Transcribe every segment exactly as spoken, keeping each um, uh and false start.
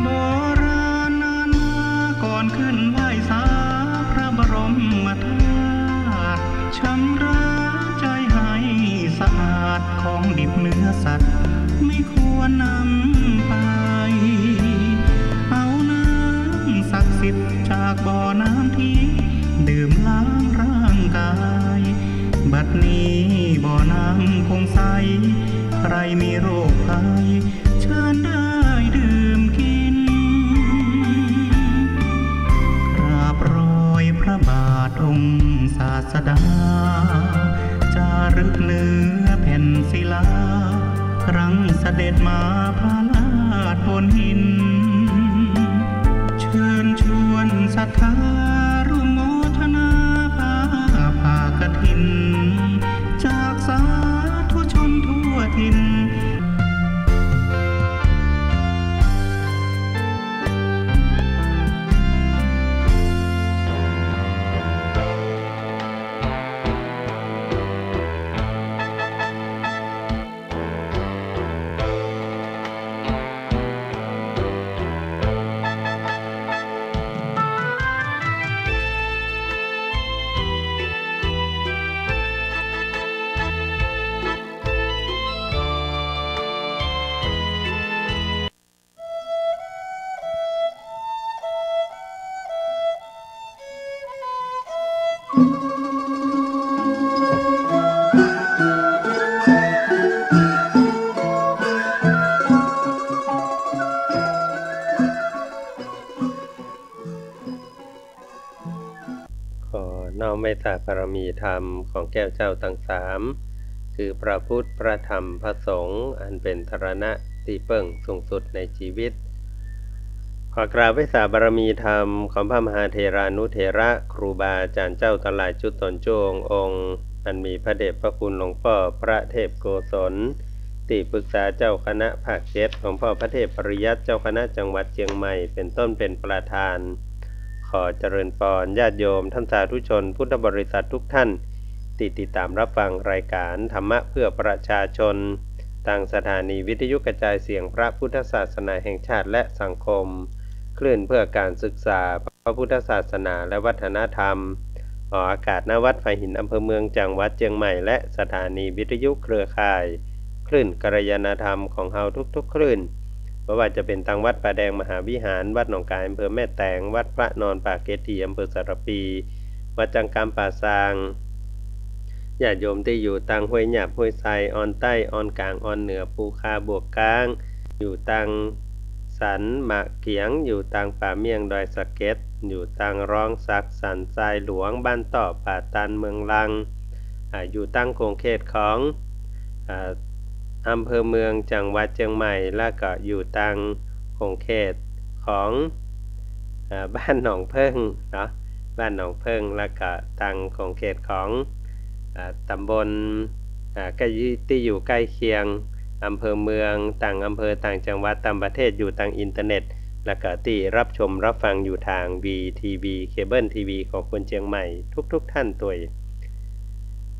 โบราณนานมาก่อนขึ้นไหว้สาพระบรมธาตุ ชำระใจให้สะอาด ของดิบเนื้อสัตว์ไม่ควรนำไป เอาน้ำศักดิ์สิทธิ์จากบ่อน้ำทิพย์ดื่มล้างร่างกาย บัดนี้บ่อน้ำคงใส ใครมีโรคภัย เชิญได้ดื่มกิน กราบรอยพระบาทองค์ศาสดา จารึกเนื้อแผ่นศิลา ครั้งเสด็จมาพระราชบนหิน เชิญชวนศรัทธาร่วมโมทนาผ้าป่ากฐิน จากสาธุชนทั่วถิ่น ขอน้อมเมตตาบารมีธรรมของแก้วเจ้าตังสาม คือพระพุทธ พระธรรม พระสงฆ์ อันเป๋นสรณะตี้เปิ้งสูงสุดในจีวิต ขอกราบเมตตาบารมีธรรมของพระมหาเถรานุเถระ ครูบาอาจ๋ารย์เจ้าตังหลายจุ๊ดต๋นจุ๊ดองค์ อันมีพระเดชพระคุณหลวงป้อพระเทพโกศล ตี้ปึกษาเจ้าคณะภาคเจ็ด หลวงป้อพระเทพปริยัติ เจ้าคณะจังหวัดเจียงใหม่ เป๋นต้นเป๋นประธาน ขอเจริญปอนญาติโยมท่านสาธุชนพุทธบริษัททุกท่าน ตี้ติดตามรับฟังรายการธรรมะเพื่อประชาชน ตางสถานีวิทยุกระจายเสียงพระพุทธศาสนาแห่งชาติและสังคม คลื่นเพื่อการศึกษาพระพุทธศาสนาและวัฒนธรรม ออกอากาศ ณ วัดฝายหิน อำเภอเมือง จังหวัดเจียงใหม่ และสถานีวิทยุเครือข่าย คลื่นกัลยาณธรรมของเฮาทุกๆคลื่น บ่ว่าจะเป๋นตางวัดป่าแดงมหาวิหาร วัดหนองกาย อำเภอแม่แตง วัดพระนอนปากเกตี อำเภอสารภี วัดจังกำป่าซาง ญาติโยมตี้อยู่ตางห้วยหยาบ ห้วยทราย ออนใต้ ออนก๋าง ออนเหนือ ภูคา บวกก๊าง อยู่ตางสันหมากเขียง อยู่ตางป่าเมี่ยง ดอยสะเก็ด อยู่ตางร้องสัก สันทรายหลวง บ้านต้อ ป่าตาล เมืองลัง อ่า อยู่ตางขงเขตของ อ่า อำเภอเมือง จังหวัดเจียงใหม่ แล้วก็อยู่ตางขงเขตของ อ่า บ้านหนองเพิ่งเนาะ บ้านหนองเพิ่ง แล้วก็ตางขงเขตของ อ่า ตำบล อ่า ใก้ ตี้อยู่ใก้เคียง อำเภอเมือง ต่างอำเภอ ต่างจังหวัด ต่างประเทศ อยู่ตางอินเทอร์เน็ต แล้วก็ตี้รับชมรับฟังอยู่ตางวีทีวี เคเบิลทีวีของคนเจียงใหม่ทุกๆท่านตวย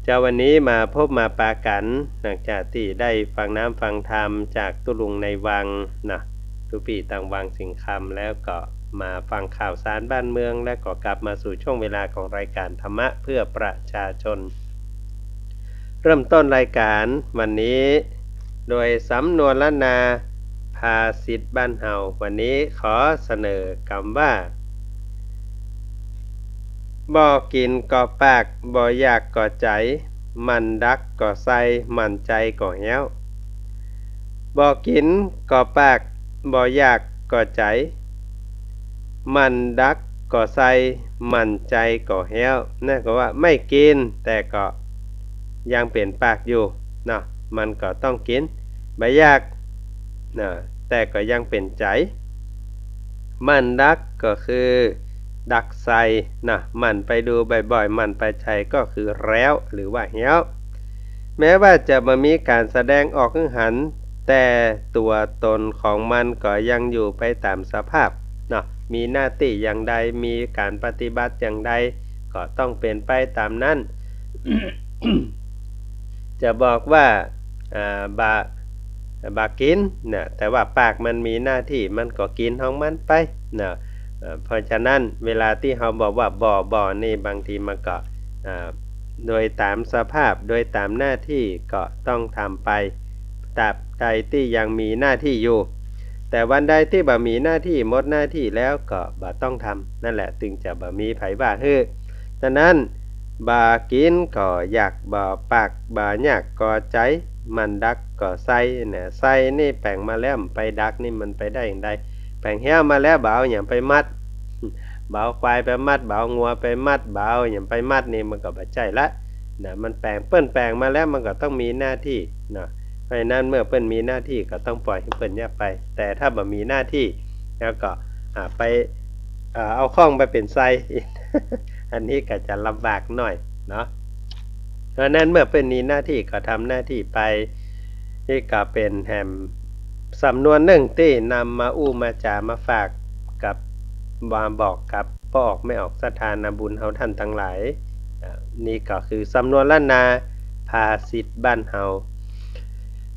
เจ้า วันนี้มาพบมาปะกั๋น หลังจากตี้ได้ฟังน้ำฟังธรรมจากตุ๊ลุงในวังนะ ตุ๊ปี้ตางวังสิงห์คำ แล้วก็มาฟังข่าวสารบ้านเมือง แล้วก็กลับมาสู่ช่วงเวลาของรายการธรรมะเพื่อประชาชน เริ่มต้นรายการวันนี้ โดยสำนวนล้านนาภาษิตบ้านเฮา วันนี้ขอเสนอกำว่า บ่กิ๋นก็ปาก บ่อยากก็ใจ๋ มันดักก็ใส่ มันใจ๋ก็แฮ้ว บ่กิ๋นก็ปาก บ่อยากก็ใจ๋ มันดักก็ใส่ มันใจ๋ก็แฮ้ว นั่นก็ว่าไม่กิ๋น แต่ก็ยังเป๋นปากอยู่เนาะ มันก็ต้องกิ๋น บ่อยากเนาะ แต่ก็ยังเป๋นใจ๋ มันดักก็คือดักใส่นะ หมั่นไปดูบ่อยๆ หมั่นไปใส่ก็คือแล้ว หรือว่าแฮ้ว แม้ว่าจะบ่มีก๋านแสดงออกหื้อหัน แต่ตั๋วต๋นของมันก็ยังอยู่ไปต๋ามสภาพเนาะ มีหน้าตี้อย่างใด มีก๋านปฏิบัติอย่างใด ก็ต้องเป๋นไปต๋ามนั้น จะบอกว่า อ่า บ่า บ่ากิ๋นนะ แต่ว่าปากมันมีหน้าตี้มันก็กิ๋นของมันไปนะ เอ่อ เพราะฉะนั้นเวลาตี้เฮาบอกว่าบ่ บ่นี่บางทีมันก็ อ่า โดยต๋ามสภาพ โดยต๋ามหน้าตี้ก็ต้องทำไป ตราบใดตี้ยังมีหน้าตี้อยู่ แต่วันใดตี้บ่มีหน้าตี้ หมดหน้าตี้แล้วก็บ่ต้องทำ นั่นแหละ ตึงจะบ่มีใผว่าหื้อ ฉะนั้น บ่ากิ๋นก็อยาก บ่ปากบ่อยากก็ใจ๋ มันดักก็ใส่นะ ใส่นี่แป๋งมาแล้วบ่ไปดักนี่มันไปได้อย่างใด แป๋งเฮี้ยวมาแล้วบ่เอาหยังไปมัด บ่เอาควายไปมัด บ่เอางัวไปมัด บ่เอาหยังไปมัดนี่มันก็บ่ใจ้ละนะ มันแป๋ง เปิ้นแป๋งมาแล้วมันก็ต้องมีหน้าตี้นะ เพราะฉะนั้นเมื่อเปิ้นมีหน้าตี้ก็ต้องปล่อยหื้อเปิ้นเยียะไป แต่ถ้าบ่มีหน้าตี้แล้วก็ อ่า ไป เอ่อ เอาข้องไปเป๋นไซ อันนี้ก็จะลำบากหน้อยเนาะ เพราะฉะนั้นเมื่อเปิ้นมีหน้าตี้ก็ทำหน้าตี้ไป นี่ก็เป๋นแหมสำนวนนึ่งตี้นำมาอู้มาจ๋ามาฝากกับ มาบอกกับป้อออกแม่ออกศรัทธานาบุญเฮาต้านตังหลาย อ่า นี่ก็คือสำนวนล้านนา ภาษิตบ้านเฮา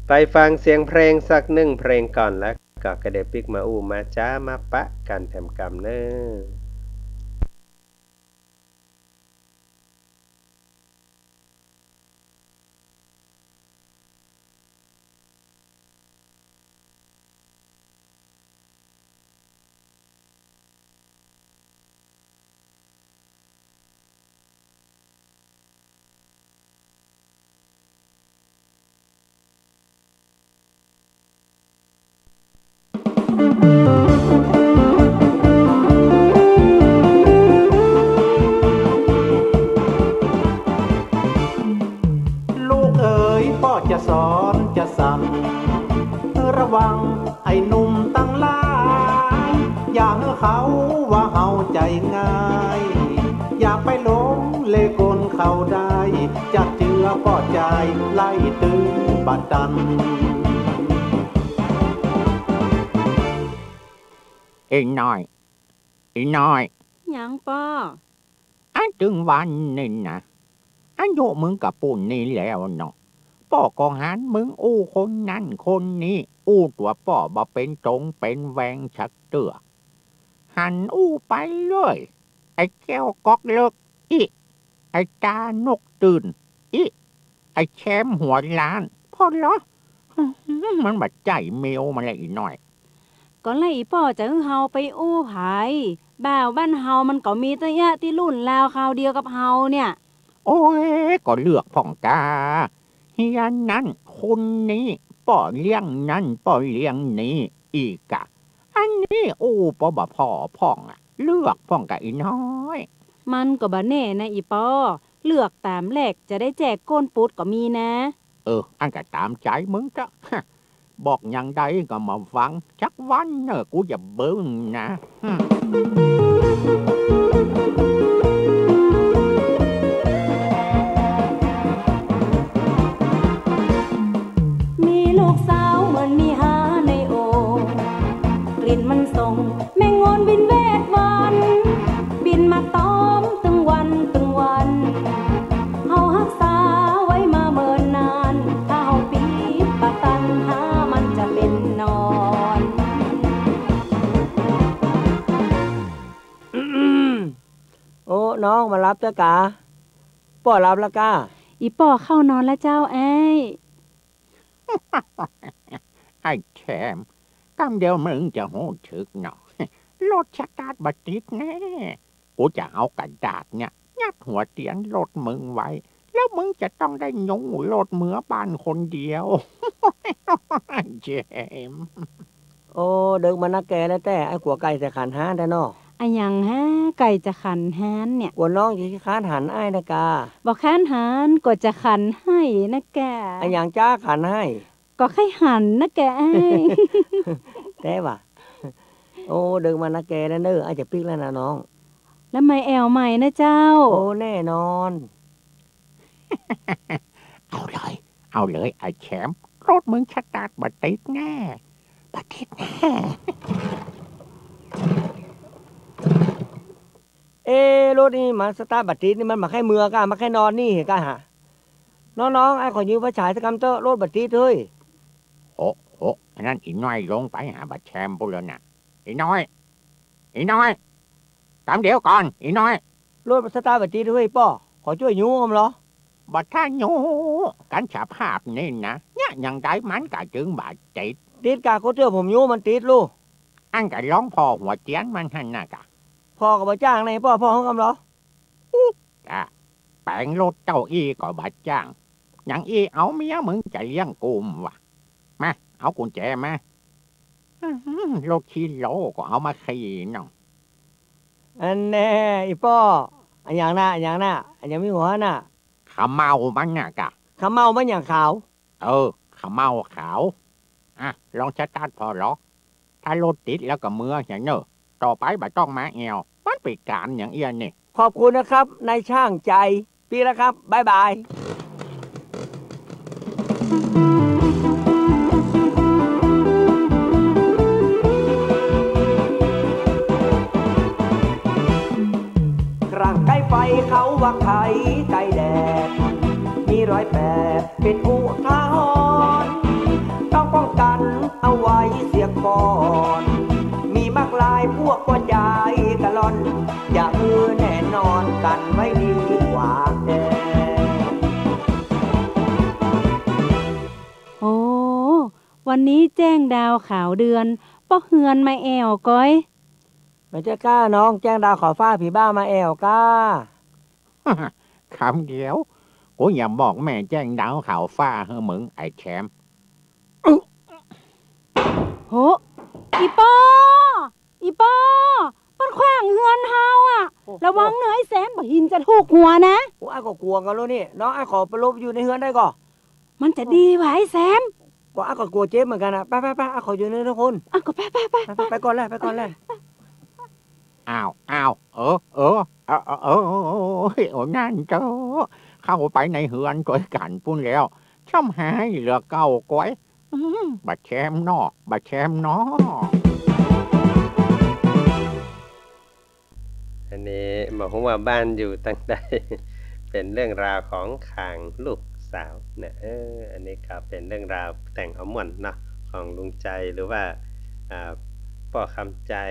ไปฟังเสียงเพลงสักนึ่งเพลงก่อน แล้วก็กระเดี่ยวปิ๊กมาอู้มาจ๋ามาปะกั๋นแถมกำเน่อลูกเอ๋ย ป้อจะสอนจะสั่ง ระวังไอ้หนุ่มตังหลาย อย่าหื้อเขาว่าเฮาใจ๋ง่าย อย่าไปหลงเล่ห์กลเขาได้ จะเจือป้อใจ๋ไล่ตึงบ่ตัน อีน้อย อีน้อย หยังป้อ อันตึงวันนี้นะ อายุมึงก็ปู้นนี้แล้วเนาะ ป้อก็หันมึงอู้คนนั้นคนนี้ อู้ตั๋วป้อบ่เป๋นต๋งเป๋นแหว่งสักเตื้อ หันอู้ไปเรื่อย ไอ้แก้วก๊อกเลิก อิ ไอ้ตานกตื่น อิ ไอ้แชมหัวล้าน พ่อเหรอ มันบ่ใจ้เมียวมันละอีน้อย ก็แล้วอีป้อจะหื้อเฮาไปอู้ใผ บ่าวบ้านเฮามันก็มีตั้งเยอะตี้รุ่นราวคราวเดียวกับเฮาเนี่ย โอ้ย ก็เลือกพ่องกา เฮียนั้นคนนี้ ป้อเลี้ยงนั้น ป้อเลี้ยงนี้ อีกอะ อันนี้อู้ป้อบ่ผ่อพ่องอะ เลือกพ่องกาอีน้อย มันก็บ่แน่นะอีป้อ เลือกต๋ามแรกจะได้แจกก้นปุ๊ดก็มีนะ เออ อันก็ต๋ามใจ๋มึงเต๊อะ บอกอย่างใดก็บ่ฟัง จักวันเน่อ กูจะบึ้งนะ มีลูกสาวเหมือนมีหาในโอ่ง กลิ่นมันส่งแมงงอนวินเวดวัน บินมาตอมตึงวันตึงวัน เฮาฮักษาไว้มาเมินนาน ถ้าเฮาปิดบ่ตันหามันจะเป๋นนอน โอ้ น้องมาหลับเต๊อะกา ป้อหลับแล้วกา อีป้อเข้านอนแล้วเจ้าอ้าย ไอ้แชม กำเดียวมึงจะฮู้สึกเนาะ รถสตาร์ทบ่ติดแน่ กูจะเอากระดาษเนี่ยยัดหัวเตียงรถมึงไว้ แล้วมึงจะต้องได้ยู้รถเมือบ้านคนเดียว ไอ้แชม โอ้ ดึกมานักแก่แล้วแต๊ อ้ายกั๋วไก่จะขันฮ้านแต๊เนาะ อะหยังฮะ ไก่จะขันฮ้านเนี่ย กั๋วน้องจะขี้ค้านหันอ้ายนะกา บ่ค้านหัน ก็จะขันไห้นะกา อะหยังจ๊าขันไห้ ก็ใค่หันนะแกอ้าย แต๊วะ โอ้ ดึกมานักแก่แล้วเน่อ อ้ายจะปิ๊กแล้วนะน้อง แล้วมาแอ่วใหม่นะเจ้า โอ้ แน่นอน เอาเลย เอาเลย ไอ้แชม รถมึงสตาร์ทบ่ติดแน่ บ่ติดแน่ เอ๊ะ รถนี่มันสตาร์ทบ่ติดนี่ มันบ่ใค่เมือกา บ่ใค่นอนนี่กาหะ น้องๆ อ้ายขอยืมไฟฉายสักกำเต๊อะ รถบ่ติดเฮ้ย โอ้โห อ้ อันนั้นอี่น้อยลงไปหาบ่าแชมปู้นแล้วน่ะ อี่น้อย อี่น้อย ต๋ามเดี๋ยวก่อน อี่น้อย รถสตาร์ทบ่ติดเว้ยป้อ ขอจ้วยยู้กำลอ บ่ต้านยู้ กั๋นสภาพนี้นะ เยียะอย่างใดมันก็จึงบ่ติด ติดกา ก็เตื้อผมยู้มันติดลู่ อั้นก็ลองผ่อหัวเตียนมันหั้นน่ะกา ผ่อก็บ่จ้างไหนป้อ ผ่อหื้อกำลอ อุ๊ย กา แป๋งรถเจ้าอี้ก็บ่จ้าง อย่างอี้เอาเมียมึงจะเลี้ยงกูบ่วะ มา เอากุญแจมา อื้อหือ รถขี้โล้ก็เอามาขี่น้อง อันแน่ อี่ป้อ อะหยังน่ะ อะหยังน่ะ อะหยังมีหัวน่ะ ขะเมามันน่ะกา ขะเมามันหยังขาว เออ ขะเมาขาว อ่ะ ลองสตาร์ทผ่อลอ ถ้ารถติดแล้วก็เมือเหียเน่อ ต่อไปบ่ต้องมาแอ่ว มันเป๋นก๋านอย่างเอี้ยนี่ ขอบคุณนะครับ นายช่างใจ๋ ปิ๊กแล้วครับ บ๊ายบาย ครั้งใก้ไฟเขาว่าไข้ใก้แดด มีรอยแปดเป๋นอุทาหรณ์ ต้องป้องกั๋นเอาไว้เสียก่อน มีมากมายพวกบ่ใจ้กะล่อน อย่าหื้อแน่นอนกั๋นไว้ดีกว่าแดด โอ้ วันนี้แจ้งดาวขาวเดือน ป้อเฮือนมาแอ่วก๊อย บ่ใจ้ก้าน้อง แจ้งดาวขาวฟ้าผีบ้ามาแอ่วก้า คำเดียว กูอย่าบอกแม่แจ้งดาวขาวฟ้าหื้อมึง ไอ้แชม โห อี่ป้อ อี่ป้อ เปิ้นขว้างเฮือนเฮาอะ โอ้โห ระวังเน่อไอ้แซม บ่าหินจะถูกหัวนะ โอ้ อ้ายก็กั๋วกั๋นแล้วนี่ น้อง อ้ายขอไปหลบอยู่ในเฮือนได้ก่อ มันจะดีวะไอ้แซม ก็อ้ายก็กั๋วเจ็บเหมือนกั๋นอะ ไปไปไป อ้ายขออยู่ในเฮือนทุกคน อ่ะ ก็ไปไปไป ไปไป ไปก่อนแหละ ไปก่อนแหละ อ้าว อ้าว เออ เออ เออ เออ เออ เออ เออ นั่นเต๊อะ เข้าไปในเฮือนตวยกั๋นปู้นแล้ว ช่ำหายเหลือเก่าก๊อย อืม บ่าแชมเนาะ บ่าแชมเนาะ อันนี้บ่ฮู้ว่าบ้านอยู่ตังใด เป๋นเรื่องราวของข้างลูกสาวนะ เออ อันนี้ก็เป๋นเรื่องราวแต่งเอาม่วนเนาะ ของลุงใจ๋ หรือว่า อ่า ป้อคำใจ๋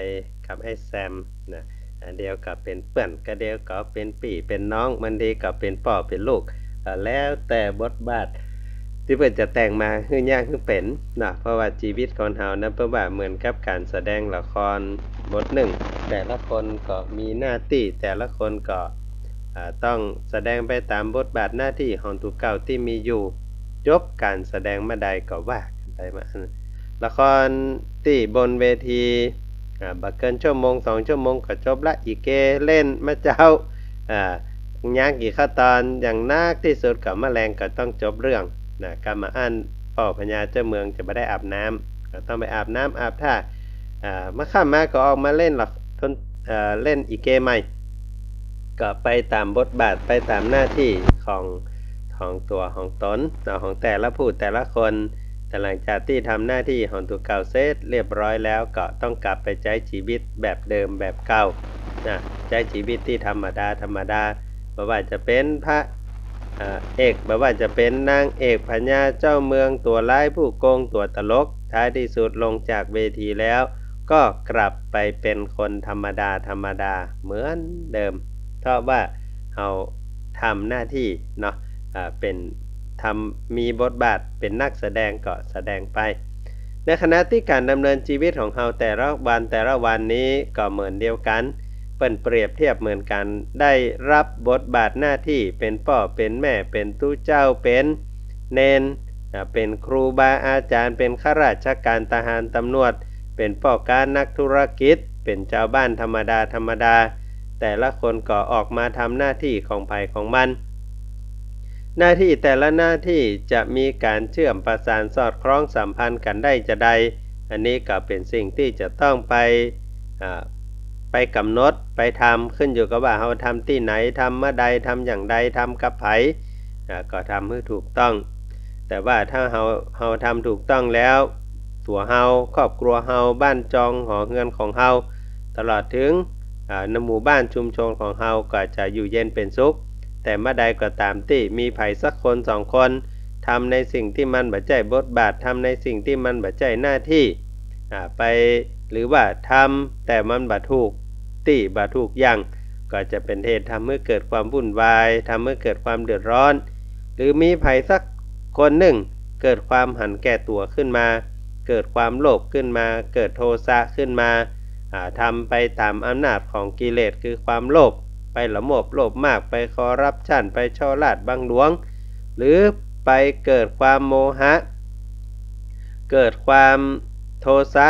กับไอ้แซมนะ อ่า เดี๋ยวก็เป๋นเปื้อน ก็เดี๋ยวก็เป๋นปี้เป๋นน้อง บางทีก็เป๋นป้อเป๋นลูก เอ่อ แล้วแต่บทบาทตี้เปิ้นจะแต่งมาหื้อเยียะหื้อเป๋นเนาะ เพราะว่าจีวิตคนเฮานั้นเปิ้นว่าเหมือนกับก๋านแสดงละครบทนึ่ง แต่ละคนก็มีหน้าตี้ แต่ละคนก็ อ่า ต้องแสดงไปต๋ามบทบาทหน้าตี้ของตั๋วเก่าตี้มีอยู่ จบก๋านแสดงเมื่อใดก็ว่ากั๋นไปมา ละครตี้บนเวที อ่า บ่เกินชั่วโมงสองชั่วโมงก็จบละ อี่เกเล่นมาเจ๊า อ่า ยังกี่ขั้นตอน อย่างนักตี้สุดก็มะแลงก็ต้องจบเรื่องนะ กำบ่าอั้นป้อพญาเจ้าเมืองจะบ่ได้อาบน้ำ ก็ต้องไปอาบน้ำอาบท่า อ่า เมื่อค่ำมาก็ออกมาเล่นละ เอ่อ เล่นอี่เกใหม่ ก็ไปต๋ามบทบาท ไปต๋ามหน้าตี้ของ ของตั๋วของต๋นเนาะ ของแต่ละผู้แต่ละคน แต่หลังจากตี้ทำหน้าตี้ของตั๋วเก่าเสร็จเรียบร้อยแล้ว ก็ต้องกลับไปใจ๊จีวิตแบบเดิมแบบเก่านะ ใจ๊จีวิตตี้ธรรมดาธรรมดา บ่ว่าจะเป๋นพระ เอ่อ เอก บ่ว่าจะเป๋นนางเอก พญาเจ้าเมือง ตั๋วร้ายผู้โกง ตั๋วตลก ท้ายตี้สุดลงจากเวทีแล้ว ก็กลับไปเป๋นคนธรรมดาธรรมดาเหมือนเดิม เพราะว่าเฮาทำหน้าตี้เนาะ อ่า เป๋น ทำ มีบทบาทเป๋นนักแสดงก็แสดงไป ในขณะตี้ก๋านดำเนินจีวิตของเฮาแต่ละวันแต่ละวันนี้ก็เหมือนเดียวกั๋น เปิ้นเปรียบเทียบเหมือนกั๋น ได้รับบทบาทหน้าตี้เป๋นป้อเป๋นแม่ เป๋นตุ๊เจ้า เป๋นเณร อ่า เป๋นครูบาอาจ๋ารย์ เป๋นข้าราชก๋าน ทหาร ตำรวจ เป๋นป้อก๊านักธุรกิจ เป๋นจาวบ้านธรรมดาธรรมดา แต่ละคนก็ออกมาทำหน้าตี้ของใผของมัน หน้าตี้แต่ละหน้าตี้จะมีก๋านเจื้อมประสานสอดคล้องสัมพันธ์กั๋นได้จาใด อันนี้ก็เป๋นสิ่งตี้จะต้องไป อ่า ไปก๋ำหนด ไปทำ ขึ้นอยู่กับว่าเฮาทำตี้ไหน ทำเมื่อใด ทำอย่างใด ทำกับใผ อ่า ก็ทำหื้อถูกต้อง แต่ว่าถ้าเฮา เฮาทำถูกต้องแล้ว ตั๋วเฮา ครอบครัวเฮา บ้านจองหอเฮือนของเฮา ตลอดเถิง อ่า ในหมู่บ้านชุมชนของเฮาก็จะอยู่เย็นเป๋นสุข แต่เมื่อใดก็ต๋ามตี้มีใผสักคนสองคน ทำในสิ่งตี้มันบ่ใจ้บทบาท ทำในสิ่งตี้มันบ่ใจ้หน้าตี้ อ่า ไป หรือว่าทำแต่มันบ่ถูกตี้บ่ถูกอย่าง ก็จะเป๋นเหตุทำหื้อเกิดความวุ่นวาย ทำหื้อเกิดความเดือดร้อน หรือมีใผสักคนนึ่งเกิดความหันแก่ตั๋วขึ้นมา เกิดความโลภขึ้นมา เกิดโทสะขึ้นมา อ่า ทำไปต๋ามอำนาจของกิเลสคือความโลภ ไปละโมบโลภมาก ไปคอร์รัปชัน ไปช่อราชบังหลวง หรือไปเกิดความโมหะ เกิดความโทสะ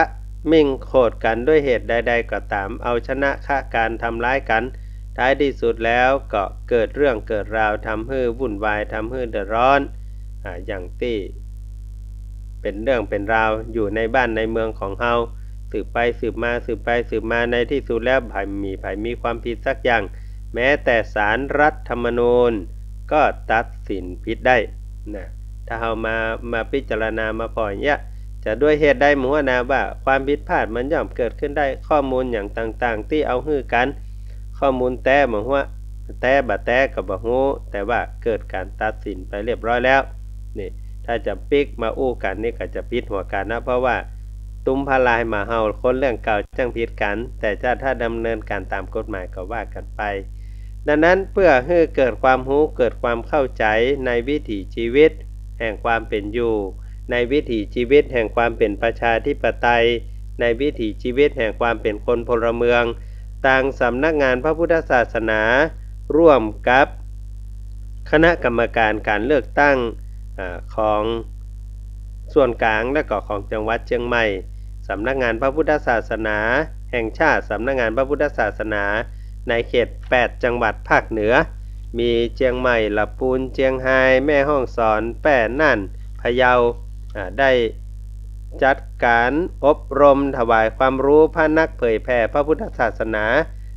หมิ่งโขดกั๋นด้วยเหตุใดๆ ก็ต๋าม เอาชนะฆะกั๋น ทำร้ายกั๋น ท้ายตี้สุดแล้วก็เกิดเรื่องเกิดราว ทำหื้อวุ่นวาย ทำหื้อเดือดร้อน อ่า อย่างตี้เป๋นเรื่องเป๋นราวอยู่ในบ้านในเมืองของเฮา สืบไปสืบมา สืบไปสืบมา ในตี้สุดแล้วใผมี ใผมีความผิดสักอย่าง แม้แต่ศาลรัฐธรรมนูญก็ตัดสินผิดได้นะ ถ้าเฮามา มาพิจารณามาผ่อยอย่างเงี้ย จะด้วยเหตุใดบ่ฮู้นะ ว่าความผิดพลาดมันย่อมเกิดขึ้นได้ ข้อมูลอย่างต่างๆ ตี้เอาหื้อกั๋น ข้อมูลแต๊บ่ฮู้ แต๊บ่แต๊ก็บ่ฮู้ แต่ว่าเกิดก๋านตัดสินไปเรียบร้อยแล้ว นี่ ถ้าจะปิ๊กมาอู้กั๋นนี่ก็จะผิดหัวกั๋นนะ เพราะว่า ตุ้มพลายมาเฮาคนเรื่องเก่าจั้งผิดกั๋น แต่จะถ้าดำเนินก๋านต๋ามกฎหมายก็ว่ากั๋นไป ดังนั้นเพื่อหื้อเกิดความฮู้ เกิดความเข้าใจ๋ในวิถีชีวิตแห่งความเป๋นอยู่ ในวิถีชีวิตแห่งความเป๋นประชาธิปไตย ในวิถีชีวิตแห่งความเป๋นคนพลเมือง ตางสำนักงานพระพุทธศาสนา ร่วมกับคณะกรรมการก๋านเลือกตั้ง อ่า ของส่วนก๋างและก็ของจังหวัดเจียงใหม่ สำนักงานพระพุทธศาสนาแห่งชาติ สำนักงานพระพุทธศาสนาในเขตแปดจังหวัดภาคเหนือ มีเจียงใหม่ ละปูน เจียงฮาย แม่ฮ่องสอน แป้ น่าน พะเยา อ่า ได้จัดก๋านอบรมถวายความฮู้พระนักเผยแผ่พระพุทธศาสนา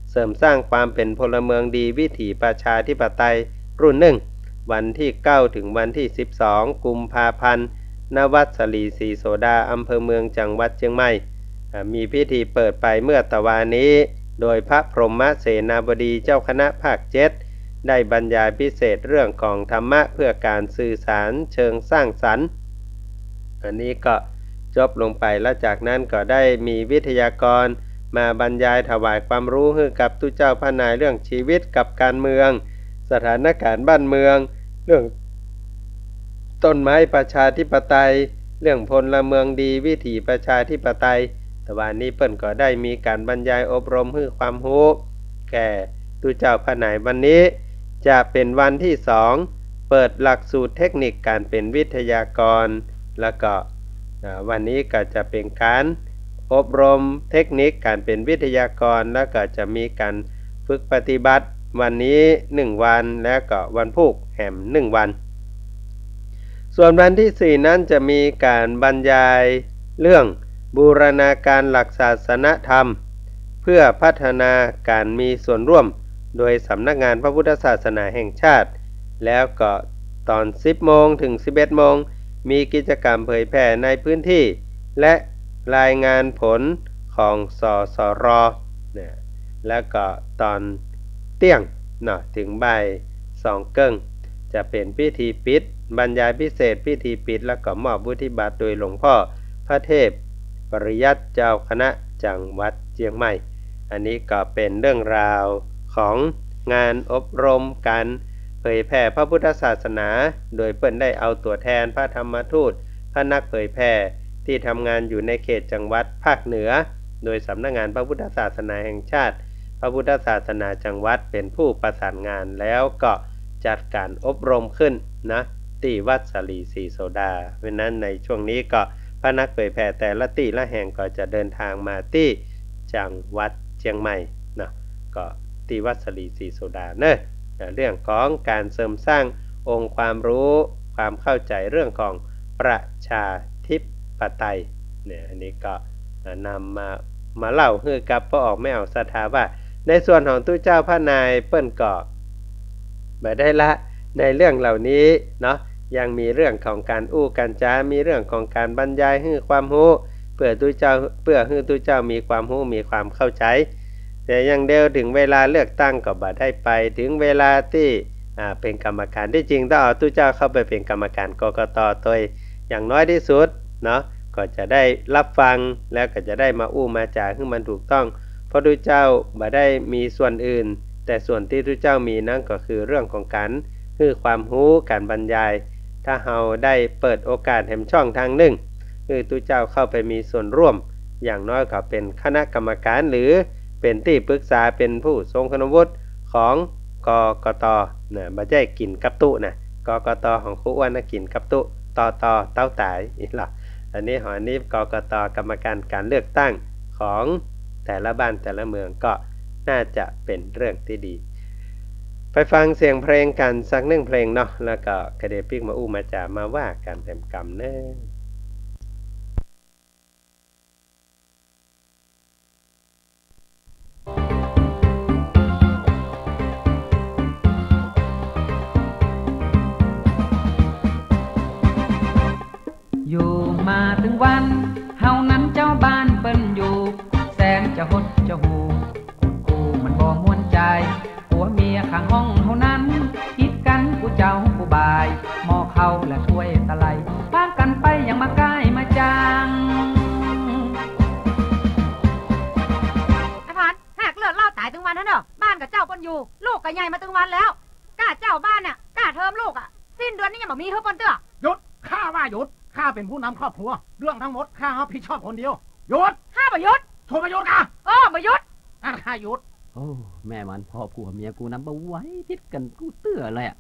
เสริมสร้างความเป๋นพลเมืองดีวิถีประชาธิปไตยรุ่นหนึ่ง วันตี้เก้าถึงวันตี้สิบสองกุมภาพันธ์ ณ วัดสะหลีศรีโสดา อำเภอเมือง จังหวัดเจียงใหม่ อ่า มีพิธีเปิดไปเมื่อตะวานี้ โดยพระพรหมเสนาบดีเจ้าคณะภาคเจ็ด ได้บรรยายพิเศษเรื่องของธรรมะเพื่อการสื่อสารเชิงสร้างสรรค์ อันนี้ก็จบลงไป แล้วจากนั้นก็ได้มีวิทยากรมาบรรยายถวายความฮู้หื้อกับตุ๊เจ้าพระนายเรื่องชีวิตกับการเมือง สถานการณ์บ้านเมือง เรื่องต้นไม้ประชาธิปไตย เรื่องพลเมืองดีวิถีประชาธิปไตย ตะวานี้เปิ้นก็ได้มีก๋านบรรยายอบรมหื้อความฮู้แก่ตุ๊เจ้าพระนาย วันนี้จะเป๋นวันตี้สอง เปิดหลักสูตรเทคนิคก๋านเป๋นวิทยากร แล้วก็ อ่า วันนี้ก็จะเป๋นก๋านอบรมเทคนิคก๋านเป๋นวิทยากร แล้วก็จะมีก๋านฝึกปฏิบัติวันนี้หนึ่งวัน แล้วก็วันพูกแหมหนึ่งวัน ส่วนวันตี้สี่นั้นจะมีก๋านบรรยายเรื่องบูรณาการหลักศาสนธรรม เพื่อพัฒนาการมีส่วนร่วม โดยสำนักงานพระพุทธศาสนาแห่งชาติ แล้วก็ตอนสิบโมงถึงสิบเอ็ดโมง มีกิจกรรมเผยแผ่ในพื้นที่ และรายงานผลของ สสร เนี่ย แล้วก็ตอนเตี้ยงเนาะ ถึงบ่ายสองเกิ่ง จะเป๋นพิธีปิด บรรยายพิเศษพิธีปิด แล้วก็มอบวุฒิบัตรโดยหลวงพ่อพระเทพปริยัติเจ้าคณะจังหวัดเจียงใหม่ อันนี้ก็เป๋นเรื่องราวของงานอบรมก๋านเผยแผ่พระพุทธศาสนา โดยเปิ้นได้เอาตั๋วแทนพระธรรมทูต พระนักเผยแผ่ตี้ทำงานอยู่ในเขตจังหวัดภาคเหนือ โดยสำนักงานพระพุทธศาสนาแห่งชาติ พระพุทธศาสนาจังหวัดเป๋นผู้ประสานงาน แล้วก็จัดก๋านอบรมขึ้นนะ ตี้วัดสะหลีศรีโสดา เพราะฉะนั้นในช่วงนี้ก็พระนักเผยแผ่แต่ละตี้ละแห่งก็จะเดินทางมาตี้จังหวัดเจียงใหม่เนาะ ก็ตี้วัดสะหลีศรีโสดาเนอะ เรื่องของก๋านเสริมสร้างองค์ความฮู้ ความเข้าใจ๋เรื่องของประชาธิปไตยเนี่ย อันนี้ก็ อ่า นำมา มาเล่าหื้อกับป้อออกแม่ออกศรัทธาว่า ในส่วนของตุ๊เจ้าพระนายเปิ้นก็บ่ได้ละในเรื่องเหล่านี้เนาะ ยังมีเรื่องของก๋านอู้ก๋านจ๋า มีเรื่องของก๋านบรรยายหื้อความฮู้ เปื้อตุ๊เจ้า เปื้อหื้อตุ๊เจ้ามีความฮู้มีความเข้าใจ๋ แต่อย่างเดียวเถิงเวลาเลือกตั้งก็บ่ได้ไป เถิงเวลาตี้ อ่า เป๋นกรรมการ ตี้จริงต้องเอาตุ๊เจ้าเข้าไปเป๋นกรรมการ กกต ตวย อย่างน้อยตี้สุดเนาะ ก็จะได้ฮับฟัง แล้วก็จะได้มาอู้มาจ๋าหื้อมันถูกต้อง เพราะตุ๊เจ้าบ่ได้มีส่วนอื่น แต่ส่วนตี้ตุ๊เจ้ามีนั้นก็คือเรื่องของก๋านหื้อความฮู้ ก๋านบรรยาย ถ้าเฮาได้เปิดโอกาสแหมช่องตางนึ่ง หื้อตุ๊เจ้าเข้าไปมีส่วนร่วม อย่างน้อยก็เป๋นคณะกรรมการ หรือเป๋นตี้ปรึกษา เป๋นผู้ทรงคุณวุฒิของ กกต นะ บ่ใจ้กิ๋นกับตุ๊นะ กกต ของครูอ้วนนะกิ๋นกับตุ๊ ตต เต๊าต๋าย อี้หละ อันนี้ หอนี้ กกต กรรมการก๋านเลือกตั้งของแต่ละบ้านแต่ละเมือง ก็น่าจะเป๋นเรื่องตี้ดี ไปฟังเสียงเพลงกั๋นสักนึ่งเพลงเนาะ แล้วก็กระเดปิ๊กมาอู้มาจ๋ามาว่ากั๋นแถมกำเน่อ อยู่มาตึงวัน เฮานั้นเจ้าบ้านเปิ้นอยู่ แสนจะหดจะหู่ กูมันบ่ม่วนใจ๋ ผัวเมียข้างห้องเฮานั้น ผิดกั๋นกู้เจ๊ากู้บ่าย หม้อข้าวและถ้วยตะไล ปากั๋นไปอย่างมาก้ายมาจ๋าง ไอ้พัน แหกเลิกเล่าต๋ายตึงวันนั้นเน่อ บ้านก็เจ้าเปิ้นอยู่ ลูกก็ใหญ่มาตึงวันแล้ว ก้าเจ้าบ้านน่ะ ก้าเทอมลูกอะ สิ้นเดือนนี้ยังบ่มีหื้อเปิ้นเตื้อ หยุด ข้าว่าหยุด ข้าเป๋นผู้นำครอบครัว เรื่องทั้งหมดข้ารับผิดชอบคนเดียว หยุด ข้าบ่หยุด ถูกบ่หยุดกะ เออ บ่หยุด อั้นข้าหยุด โอ้ แม่มัน พ่อผัวเมียกูนั้นบ่ไหว ผิดกั๋นกู้เตื้อเลยอะ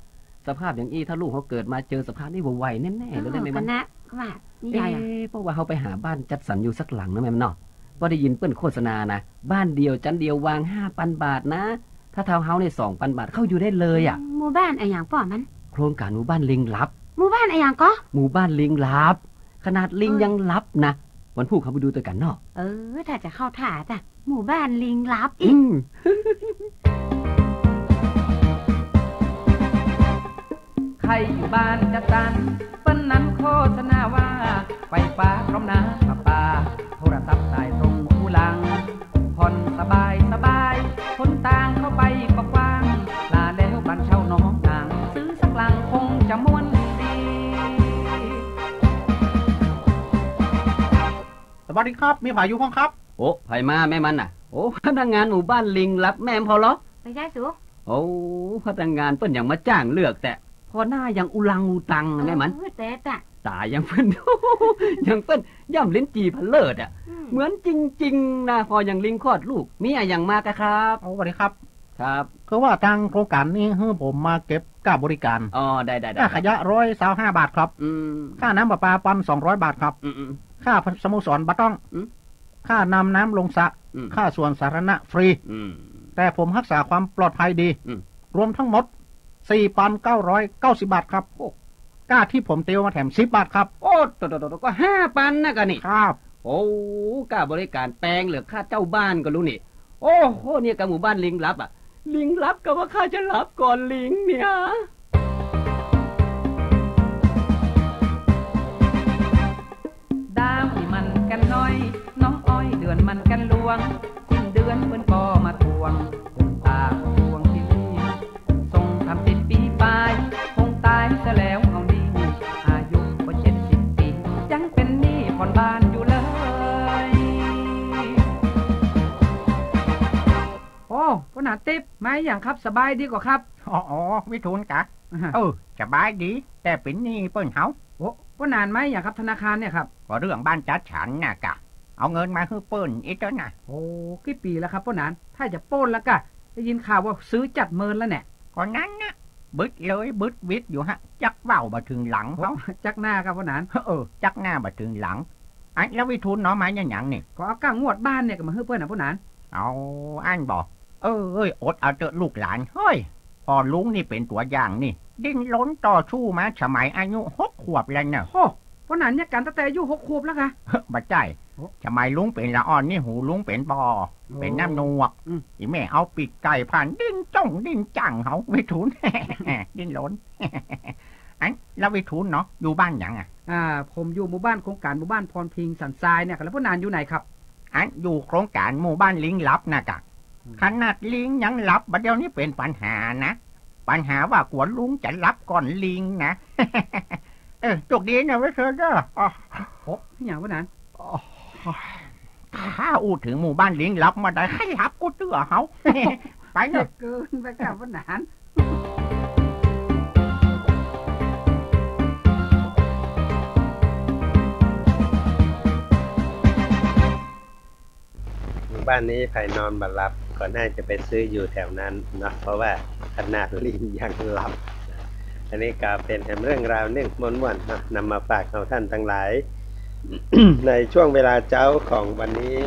สภาพอย่างอี้ ถ้าลูกเฮาเกิดมาเจอสภาพนี้บ่ไหวแน่ๆ เลยนะแม่มัน อ้าว ก็นะ ก็ว่า นี่ใหญ่อะ เอ๊ะ เพราะว่าเฮาไปหาบ้านจัดสรรอยู่สักหลังนะแม่มันเนาะ เพราะได้ยินเปิ้นโฆษณานะ บ้านเดี่ยวจั๊นเดียววางห้าปันบาทนะ ถ้าเต้าเฮานี่สองปันบาท เข้าอยู่ได้เลยอะ อืม หมู่บ้านอะหยังป้อมัน โครงก๋านหมู่บ้านลิงลับ หมู่บ้านอะหยังก็ หมู่บ้านลิงลับ ขนาดลิง เออ ยังลับนะ วันพูกเฮาไปดูตวยกั๋นเนาะ เออ ถ้าจะเข้าท่าจ้ะ หมู่บ้านลิงลับอีก อืม ใค่อยู่บ้านจัดสรร เปิ้นนั้นโฆษณาว่า ไฟฟ้าพร้อมน้ำประปา โทรศัพท์สายตรงอู้หลัง ผ่อนสบายสบาย หนตางเข้าไปก็กว้าง ลาแล้วบ้านเช่าน้องนาง ซื้อสักหลังคงจะม่วนดี สวัสดีครับ มีใผอยู่บ้างครับ โอ้ ใผมาแม่มันน่ะ โอ้ พนักงานหมู่บ้านลิงลับแม่นพอเหรอ ไม่ใช่สู โอ้ พนักงานเปิ้นยังมาจ้างเลือกแต๊ พอหน้ายังอุรังอุตังแม่มัน เออ แต่ แต่ ต๋ายังเปิ้น ยังเปิ้นย่ำลิ้นจี่ผะเลิดอะ อืม เหมือนจริงๆ นะ พอยังลิงคลอดลูก มีอะหยังมากะครับ โอ้ สวัสดีครับ ครับ คือว่าตางโครงก๋านนี้หื้อผมมาเก็บก้าบริก๋าน อ๋อ ได้ๆๆ ก้าขยะร้อยซาวห้าบาทครับ อืม ก้าน้ำประปาปันสองร้อยบาทครับ อืมๆ ก้าสโมสรบ่ต้อง อืม ก้านำน้ำลงสระ อืม ก้าสวนสาธารณะฟรี อืม แต่ผมฮักษาความปลอดภัยดี อืม รวมทั้งหมด สี่ปันเก้าร้อยเก้าสิบบาทครับ โอ้ ก้าทิปผมเตียวมาแถมสิบบาทครับ โอ้ โตๆๆ ก็ห้าปันนะกะนี่ ครับ โอ้ ก้าบริก๋านแปงเหลือข้าเจ้าบ้านก็ฮู้นี่ โอ้โห เนี่ยกะหมู่บ้านลิงลับอะ ลิงลับกะว่าข้าจะลับก่อนลิงเนี่ย ดาวนี่มันแก่นน้อย น้องอ้อยเดือนมันแก่นหลวง สิ้นเดือนเปิ้นก็มาทวง คนตาก็ทวงที่นี่ ส่งสามสิบปี๋ป๋าย คงต๋ายซะแล้วเฮานี่ อายุก็เจ็ดสิบปี๋ ยังเป๋นหนี้ผ่อนบ้านอยู่เลย โอ้ ป้อหนานติ๊บ มาอะหยังครับ สบายดีก่อครับ อ๋อ อ๋อ วิทูลกะ อ่าฮะ เออ สบายดี แต่เป๋นหนี้เปิ้นเฮา โอ้ ป้อหนานมาอะหยังครับ ธนาคารเนี่ยครับ ก็เรื่องบ้านจัดสรรน่ะกะ เอาเงินมาหื้อเปิ้นอิดเต๊อะน่ะ โอ้ กี่ปี๋แล้วครับป้อหนาน ถ้าจะป๊นแล้วกะ ได้ยินข่าวว่าซื้อจัดเมินแล้วแน่ะ ก็นั้นน่ะ บึดเลยบึดวิดอยู่ฮะ จักว่าวบ่เถิงหลังเขา โอ้ จักหน้าครับป้อหนาน เออ จักหน้าบ่เถิงหลัง อัน แล้ววิทูลเนาะ มาอะหยังนี่ ก็เอาก้างวดบ้านเนี่ยก็มาหื้อเปิ้นน่ะป้อหนาน เอา อั้นบ่ เออ เอ้ย อดเอาเต๊อะลูกหลาน เฮ้ย พ่อลุงนี่เป๋นตั๋วอย่างนี่ ดิ้นรนต่อสู้มาสมัยอายุหกขวบแล้วเน่อ โอ้ ป้อหนานเยียะกั๋นตั้งแต่อายุหกขวบแล้วกะ บ่ใจ้ โอ้ สมัยลุงเป๋นละอ่อนนี่ หูลุงเป๋นบ่อ โอ้ เป๋นน้ำนวก อืม อี่แม่เอาปีกไก่ผ่าน ดิ้นจ้องดิ้นจั่งเฮา วิทูล ดิ้นรน อัน แล้ววิทูลเนาะ อยู่บ้านหยังอะ อ่า ผมอยู่หมู่บ้านโครงก๋านหมู่บ้านพรพิงค์สันทรายเนี่ย แล้วป้อหนานอยู่ไหนครับ อัน อยู่โครงก๋านหมู่บ้านลิงลับน่ะกะ อืม ขนาดลิงยังหลับ บ่าเดี่ยวนี้เป๋นปัญหานะ ปัญหาว่ากั๋วลุงจะหลับก่อนลิงนะ เออ โจคดีนะเว้ยเธอเด้อ อ๋อ โอ้ อะหยังวะนั้น อ๋อ ถ้าอู้เถิงหมู่บ้านลิงลับเมื่อใด ใค่หลับกู้เตื้อเฮา ไปเนอะ เกินไปกับวะนั้น หมู่บ้านนี้ใผนอนบ่หลับ ก็น่าจะไปซื้ออยู่แถวนั้นเนาะ เพราะว่าขนาดลิงยังหลับ อันนี้ก็เป๋นแหมเรื่องราวนึ่งม่วนๆ เนาะ นำมาฝากเฮาท่านตังหลาย ในช่วงเวลาเจ๊าของวันนี้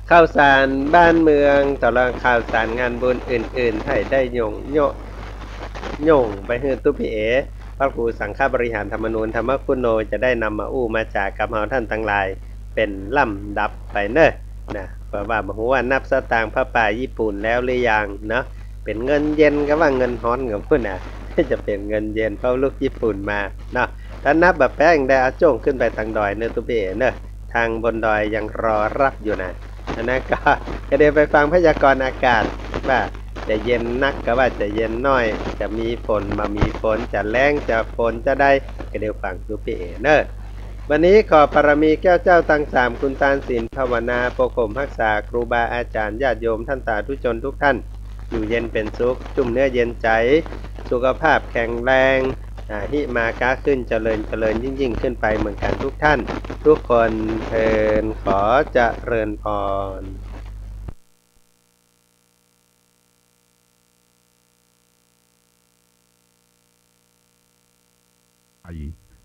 ข่าวสารบ้านเมือง ตลอดข่าวสารงานบุญอื่นๆ ใผได้โยงโยะ โยงไปหื้อตุ๊ปี้เอ๋ พระครูสังฆบริหารธรรมนูญ ธรรมคุโน จะได้นำมาอู้มาจ๋ากับเฮาท่านตังหลาย เป๋นลำดับไปเน่อ นะ เพราะว่าบ่ฮู้ว่านับสตางค์ผ้าป่าญี่ปุ่นแล้วหรือยังเนาะ เป๋นเงินเย็นก็ว่าเงินฮ้อนก็พูดนะ จะเป๋นเงินเย็นเพราะลุกญี่ปุ่นมาเนาะ ถ้านับบ่แป๊นได้เอาโจ้งขึ้นไปตางดอยเน่อตุ๊ปี้เอ๋เน่อ ตางบนดอยยังรอรับอยู่นะ อันนั้นก็ ก็เดี๋ยวไปฟังพยากรณ์อากาศว่าจะเย็นนักก็ว่าจะเย็นน้อย จะมีฝนบ่มีฝน จะแล้งจะฝนจะใด ก็เดี๋ยวฟังตุ๊ปี้เอ๋เน่อ วันนี้ขอบารมีแก้วเจ้าตังสาม คุณตานศีลภาวนา ปกป้องรักษาครูบาอาจ๋ารย์ญาติโยมท่านสาธุชนทุกท่าน อยู่เย็นเป๋นสุข จุ่มเนื้อเย็นใจ๋ สุขภาพแข็งแรง อ่า ฮิมาก๊าขึ้น เจริญ เจริญยิ่งๆ ขึ้นไปเหมือนกันทุกท่าน ทุกคนเทอญ ขอเจริญพร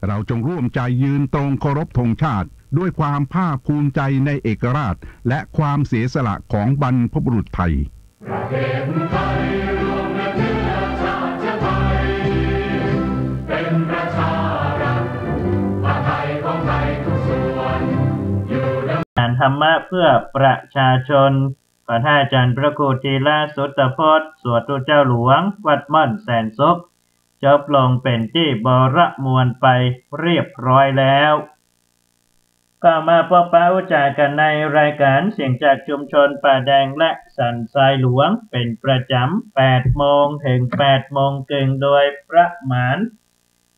เราจงร่วมใจยืนตรงเคารพธงชาติ ด้วยความภาคภูมิใจในเอกราช และความเสียสละของบรรพบุรุษไทย ประเทศไทยรวมและเชื้อชาติไทย เป็นประชารัฐ ผ้าไทยของไทยทุกส่วน อยู่ดำ งานธรรมะเพื่อประชาชน ของท่านอาจารย์พระครูธีระสุตตพจน์ สวดทูตเจ้าหลวง วัดม่อนแสนสุข จบลงเป๋นตี้บรมวลไปเรียบร้อยแล้ว ก็มาปะปะอู้จ๋ากั๋นในรายการเสียงจากชุมชนป่าแดงและสันทรายหลวงเป๋นประจ๋ำ แปดโมงเถิงแปดโมงเกิ่งโดยประมาณ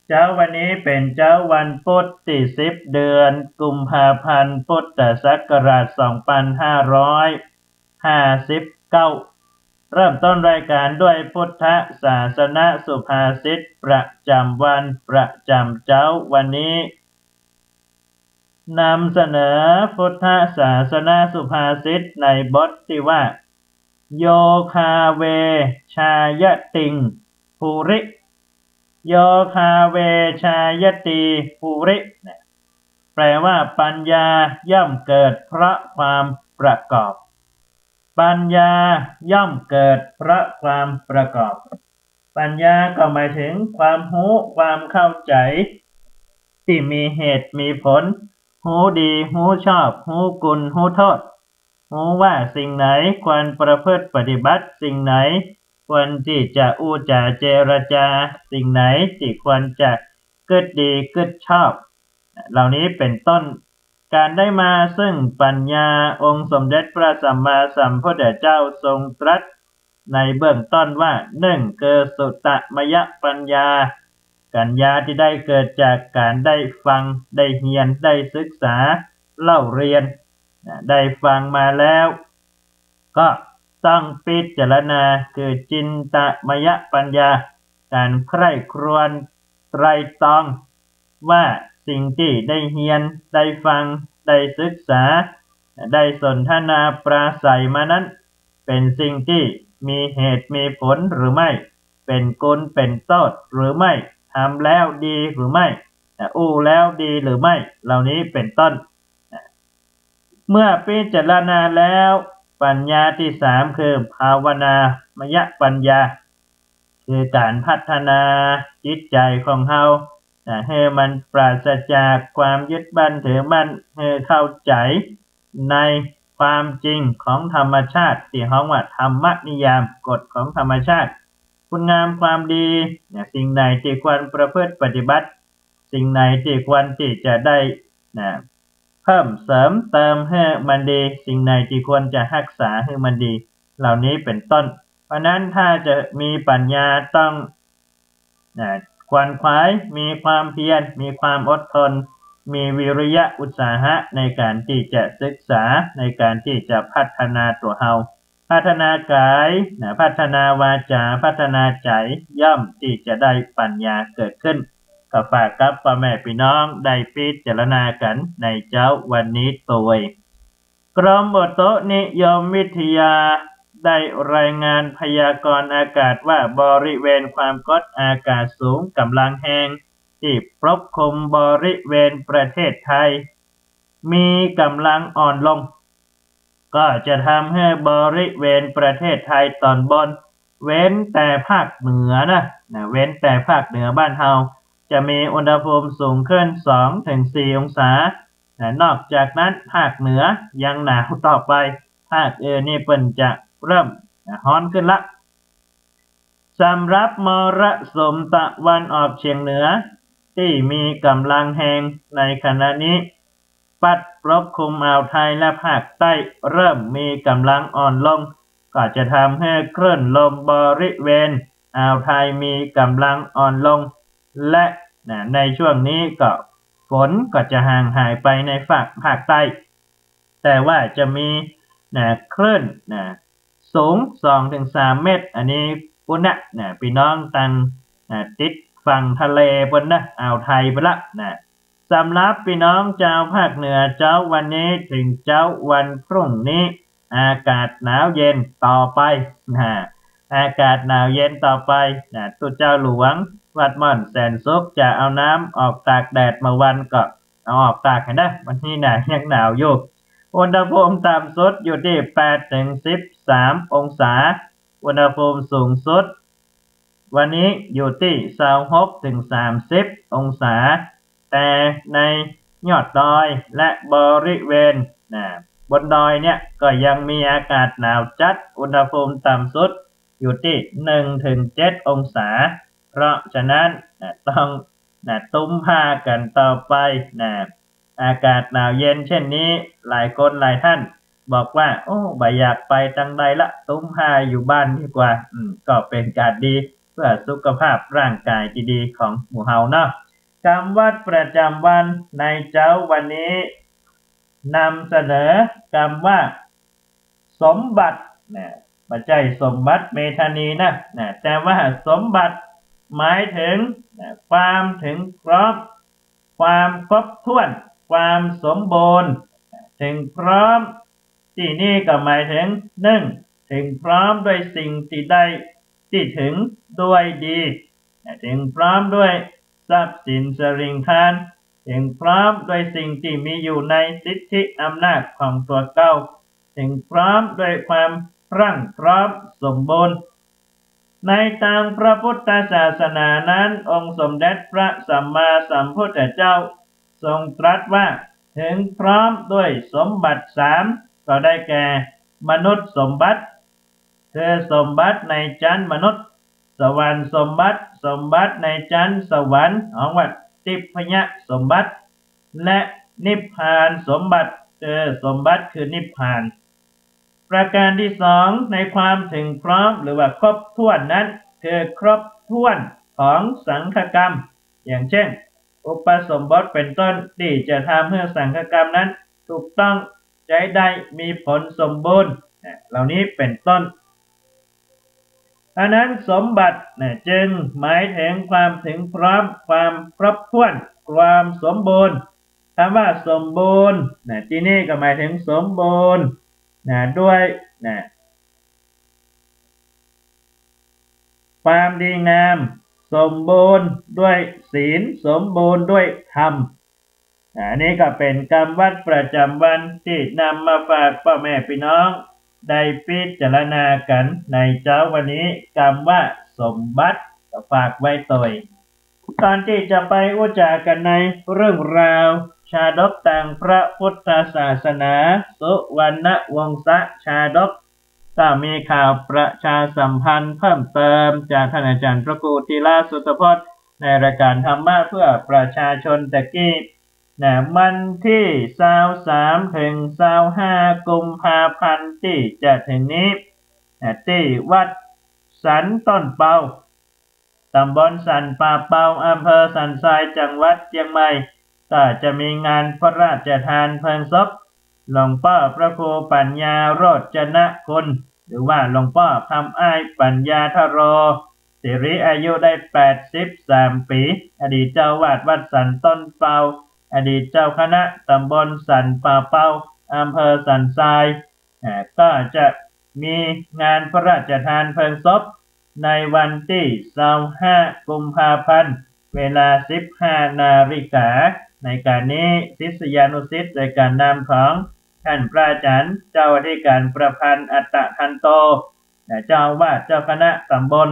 เจ๊าวันนี้เป๋นเจ๊าวันปุ๊ดตี้สิบ เดือนกุมภาพันธ์ พุทธศักราช สองปันห้าร้อยห้าสิบเก้า เริ่มต้นรายการด้วยพุทธศาสนสุภาษิตประจ๋ำวันประจ๋ำเจ๊าวันนี้ นำเสนอพุทธศาสนสุภาษิตในบทตี้ว่า โยคาเวชายติง ภูริ โยคาเวชายติง ภูริ เนี่ย แปลว่า ปัญญาย่อมเกิดเพราะความประกอบ ปัญญาย่อมเกิดเพราะความประกอบ ปัญญาก็หมายถึงความฮู้ ความเข้าใจ๋ ตี้มีเหตุมีผล ฮู้ดี ฮู้ชอบ ฮู้กุณ ฮู้โต้ษ ฮู้ว่าสิ่งไหนควรประพฤติปฏิบัติ สิ่งไหนควรตี้จะอู้จ๋าเจรจา สิ่งไหนตี้ควรจะกึ๊ดดีกึ๊ดชอบ เหล่านี้เป๋นต้น ก๋านได้มาเซิ่งปัญญา องค์สมเด็จพระสัมมาสัมพุทธเจ้าทรงตรัสในเบื้องต้นว่า นึ่ง คือสุตตมยปัญญา ปัญญาตี้ได้เกิดจากก๋านได้ฟัง ได้เฮียน ได้ศึกษา เล่าเรียน ได้ฟังมาแล้ว ก็ต้องพิจารณา คือจินตมยปัญญา ก๋านใคร่ครวญไตร่ตรองว่าสิ่งตี้ได้เฮียน ได้ฟัง ได้ศึกษา ได้สนทนาปราศรัยมานั้น เป๋นสิ่งตี้มีเหตุมีผลหรือไม่ เป๋นกุณเป๋นโต้ษหรือไม่ ทำแล้วดีหรือไม่ อู้แล้วดีหรือไม่ เหล่านี้เป๋นต้น เมื่อพิจารณาแล้ว ปัญญาตี้สาม คือภาวนามยปัญญา คือก๋านพัฒนาจิตใจ๋ของเฮา นะ หื้อมันปราศจากความยึดมั่นถือมั่น หื้อเข้าใจ๋ในความจริงของธรรมชาติ ตี้ฮ้องว่าธรรมนิยาม กฎของธรรมชาติ คุณงามความดี นะ สิ่งไหนตี้ควรประพฤติปฏิบัติ สิ่งไหนตี้ควรตี้จะได้ นะ เพิ่มเสริมเติมหื้อมันดี สิ่งไหนตี้ควรจะฮักษาหื้อมันดี เหล่านี้เป๋นต้น เพราะนั้นถ้าจะมีปัญญาต้อง นะ ขวนขวาย มีความเพียร มีความอดทน มีวิริยะอุตสาหะในการตี้จะศึกษา ในการตี้จะพัฒนาตั๋วเฮา พัฒนากาย นะ พัฒนาวาจา พัฒนาใจ๋ ย่อมตี้จะได้ปัญญาเกิดขึ้น ก็ฝากกับป้อแม่ปี้น้องได้พิจารณากั๋นในเจ๊าวันนี้ตวย กรมอุตุนิยมวิทยาได้รายงานพยากรณ์อากาศว่าบริเวณความกดอากาศสูงก๋ำลังแฮงตี้ปกคลุมบริเวณประเทศไทย มีก๋ำลังอ่อนลง ก็จะทำหื้อบริเวณประเทศไทยต๋อนบน เว้นแต่ภาคเหนือนะ นะ เว้นแต่ภาคเหนือบ้านเฮา จะมีอุณหภูมิสูงขึ้นสองถึงสี่องศา นะ นอกจากนั้นภาคเหนือยังหนาวต่อไป ภาคอื่นนี่เปิ้นจะเริ่ม นะ ฮ้อนขึ้นละ สำหรับมรสุมตะวันออกเฉียงเหนือตี้มีก๋ำลังแฮงในขณะนี้ ปั๊ดปกคลุมอ่าวไทยและภาคใต้เริ่มมีก๋ำลังอ่อนลง ก็จะทำหื้อคลื่นลมบริเวณอ่าวไทยมีก๋ำลังอ่อนลง และ นะ ในช่วงนี้ก็ฝนก็จะห่างหายไปในภาค ภาคใต้ แต่ว่าจะมี นะ คลื่น นะ สูงสองถึงสามเมตร อันนี้ปู้นนะ นะ ปี้น้องตัง นะ ติดฝั่งทะเลปู้นนะ อ่าวไทยปู้นละ นะ สำหรับปี้น้องจาวภาคเหนือเจ๊าวันนี้ถึงเจ๊าวันพรุ่งนี้ อากาศหนาวเย็นต่อไป นะ อากาศหนาวเย็นต่อไป นะ ตุ๊เจ้าหลวงวัดม่อนแสนสุขจะเอาน้ำออกตากแดดเมื่อวันก็ เอาออกตากหั้นนะ วันนี้นะยังหนาวอยู่ อุณหภูมิต่ำสุดอยู่ตี้แปดถึงสิบสามองศา อุณหภูมิสูงสุดวันนี้อยู่ตี้ซาวหกถึงสามสิบองศา แต่ในยอดดอยและบริเวณ นะ บนดอยเนี่ยก็ยังมีอากาศหนาวจัด อุณหภูมิต่ำสุดอยู่ตี้หนึ่งถึงเจ็ดองศา เพราะฉะนั้น นะ ต้อง นะ ตุ้มผ้ากั๋นต่อไป นะ อากาศหนาวเย็นเช่นนี้ หลายคนหลายท่านบอกว่า โอ้ บ่อยากไปตังใดละ ตุ้มผ้าอยู่บ้านดีกว่า อืม ก็เป๋นก๋านดีเปื้อสุขภาพร่างกายตี้ดีของหมู่เฮาเนาะ กำวัดประจำวันในเจ๊าวันนี้ นำเสนอกำว่า สมบัติ นะ บ่ใจ้สมบัติเมธานีนะ นะ แต่ว่าสมบัติหมายถึง นะ ความถึงพร้อม ความครบถ้วน ความสมบูรณ์ นะ ถึงพร้อม ตี้นี่ก็หมายถึง นึ่ง ถึงพร้อมด้วยสิ่งตี้ได้ ตี้ถึงด้วยดี นะ ถึงพร้อมด้วยทรัพย์สินสริงคาร ถึงพร้อมด้วยสิ่งตี้มีอยู่ในสิทธิอำนาจของตั๋วเก่า ถึงพร้อมด้วยความพรั่งพร้อมสมบูรณ์ ในตางพระพุทธศาสนานั้น องค์สมเด็จพระสัมมาสัมพุทธเจ้าทรงตรัสว่า ถึงพร้อมด้วยสมบัติสาม ก็ได้แก่ มนุษย์สมบัติ คือสมบัติในจั๊นมนุษย์ สวรรค์สมบัติ สมบัติในจั๊นสวรรค์ ฮ้องว่าทิพยสมบัติ และนิพพานสมบัติ คือสมบัติคือนิพพาน ประการตี้สอง ในความถึงพร้อมหรือว่าครบถ้วนนั้น คือครบถ้วนของสังฆกรรม อย่างเช่น อุปสมบทเป๋นต้น ตี้จะทำหื้อสังฆกรรมนั้นถูกต้อง ใจ๊ได้ มีผลสมบูรณ์ นะ เหล่านี้เป๋นต้น อันนั้นสมบัติ นะ จึงหมายถึงความถึงพร้อม ความครบถ้วน ความสมบูรณ์ กำว่าสมบูรณ์ นะ ตี้นี่ก็หมายถึงสมบูรณ์ นะ ด้วย นะ ความดีงาม สมบูรณ์ด้วยศีล สมบูรณ์ด้วยธรรม อันนี้ก็เป๋นกำวัดประจ๋ำวันตี้นำมาฝากป้อแม่ปี้น้องได้พิจารณากั๋นในเจ๊าวันนี้ กำว่าสมบัติ ก็ฝากไว้ตวย ก่อนตี้จะไปอู้จ๋ากั๋นในเรื่องราวชาดกตางพระพุทธศาสนา สุวรรณวงศชาดก ก็มีข่าวประชาสัมพันธ์เพิ่มเติมจากท่านอาจ๋ารย์พระครูธีระสุทธพจน์ ในรายการธรรมะเพื่อประชาชนตะกี้ นะ วันตี้ซาวสามถึงซาวห้ากุมภาพันธ์ตี้จะถึงนี้ นะ ตี้วัด สันต้นเปา ต๋ำบลสันป่าเปา อำเภอสันทราย จังหวัดเจียงใหม่ ก็จะมีงานพระราชทานเพลิงศพหลวงป้อพระครูปัญญาโรจนคุณ หรือว่าหลวงป้อคำอ้ายปัญญาธโร สิริอายุได้แปดสิบสามปี๋ อดีตเจ้าอาวาสวัดสันต้นเปา อดีตเจ้าคณะต๋ำบลสันป่าเปา อำเภอสันทราย อ่า ก็จะมีงานพระราชทานเพลิงศพในวันตี้ซาวห้ากุมภาพันธ์ เวลาสิบห้านาฬิกา ในก๋านนี้ศิษยานุศิษย์โดยก๋านนำของต้านพระอาจ๋ารย์เจ้าอธิก๋านประพันธ์ อัตตะทันโต และเจ้าอาวาสเจ้าคณะต๋ำบล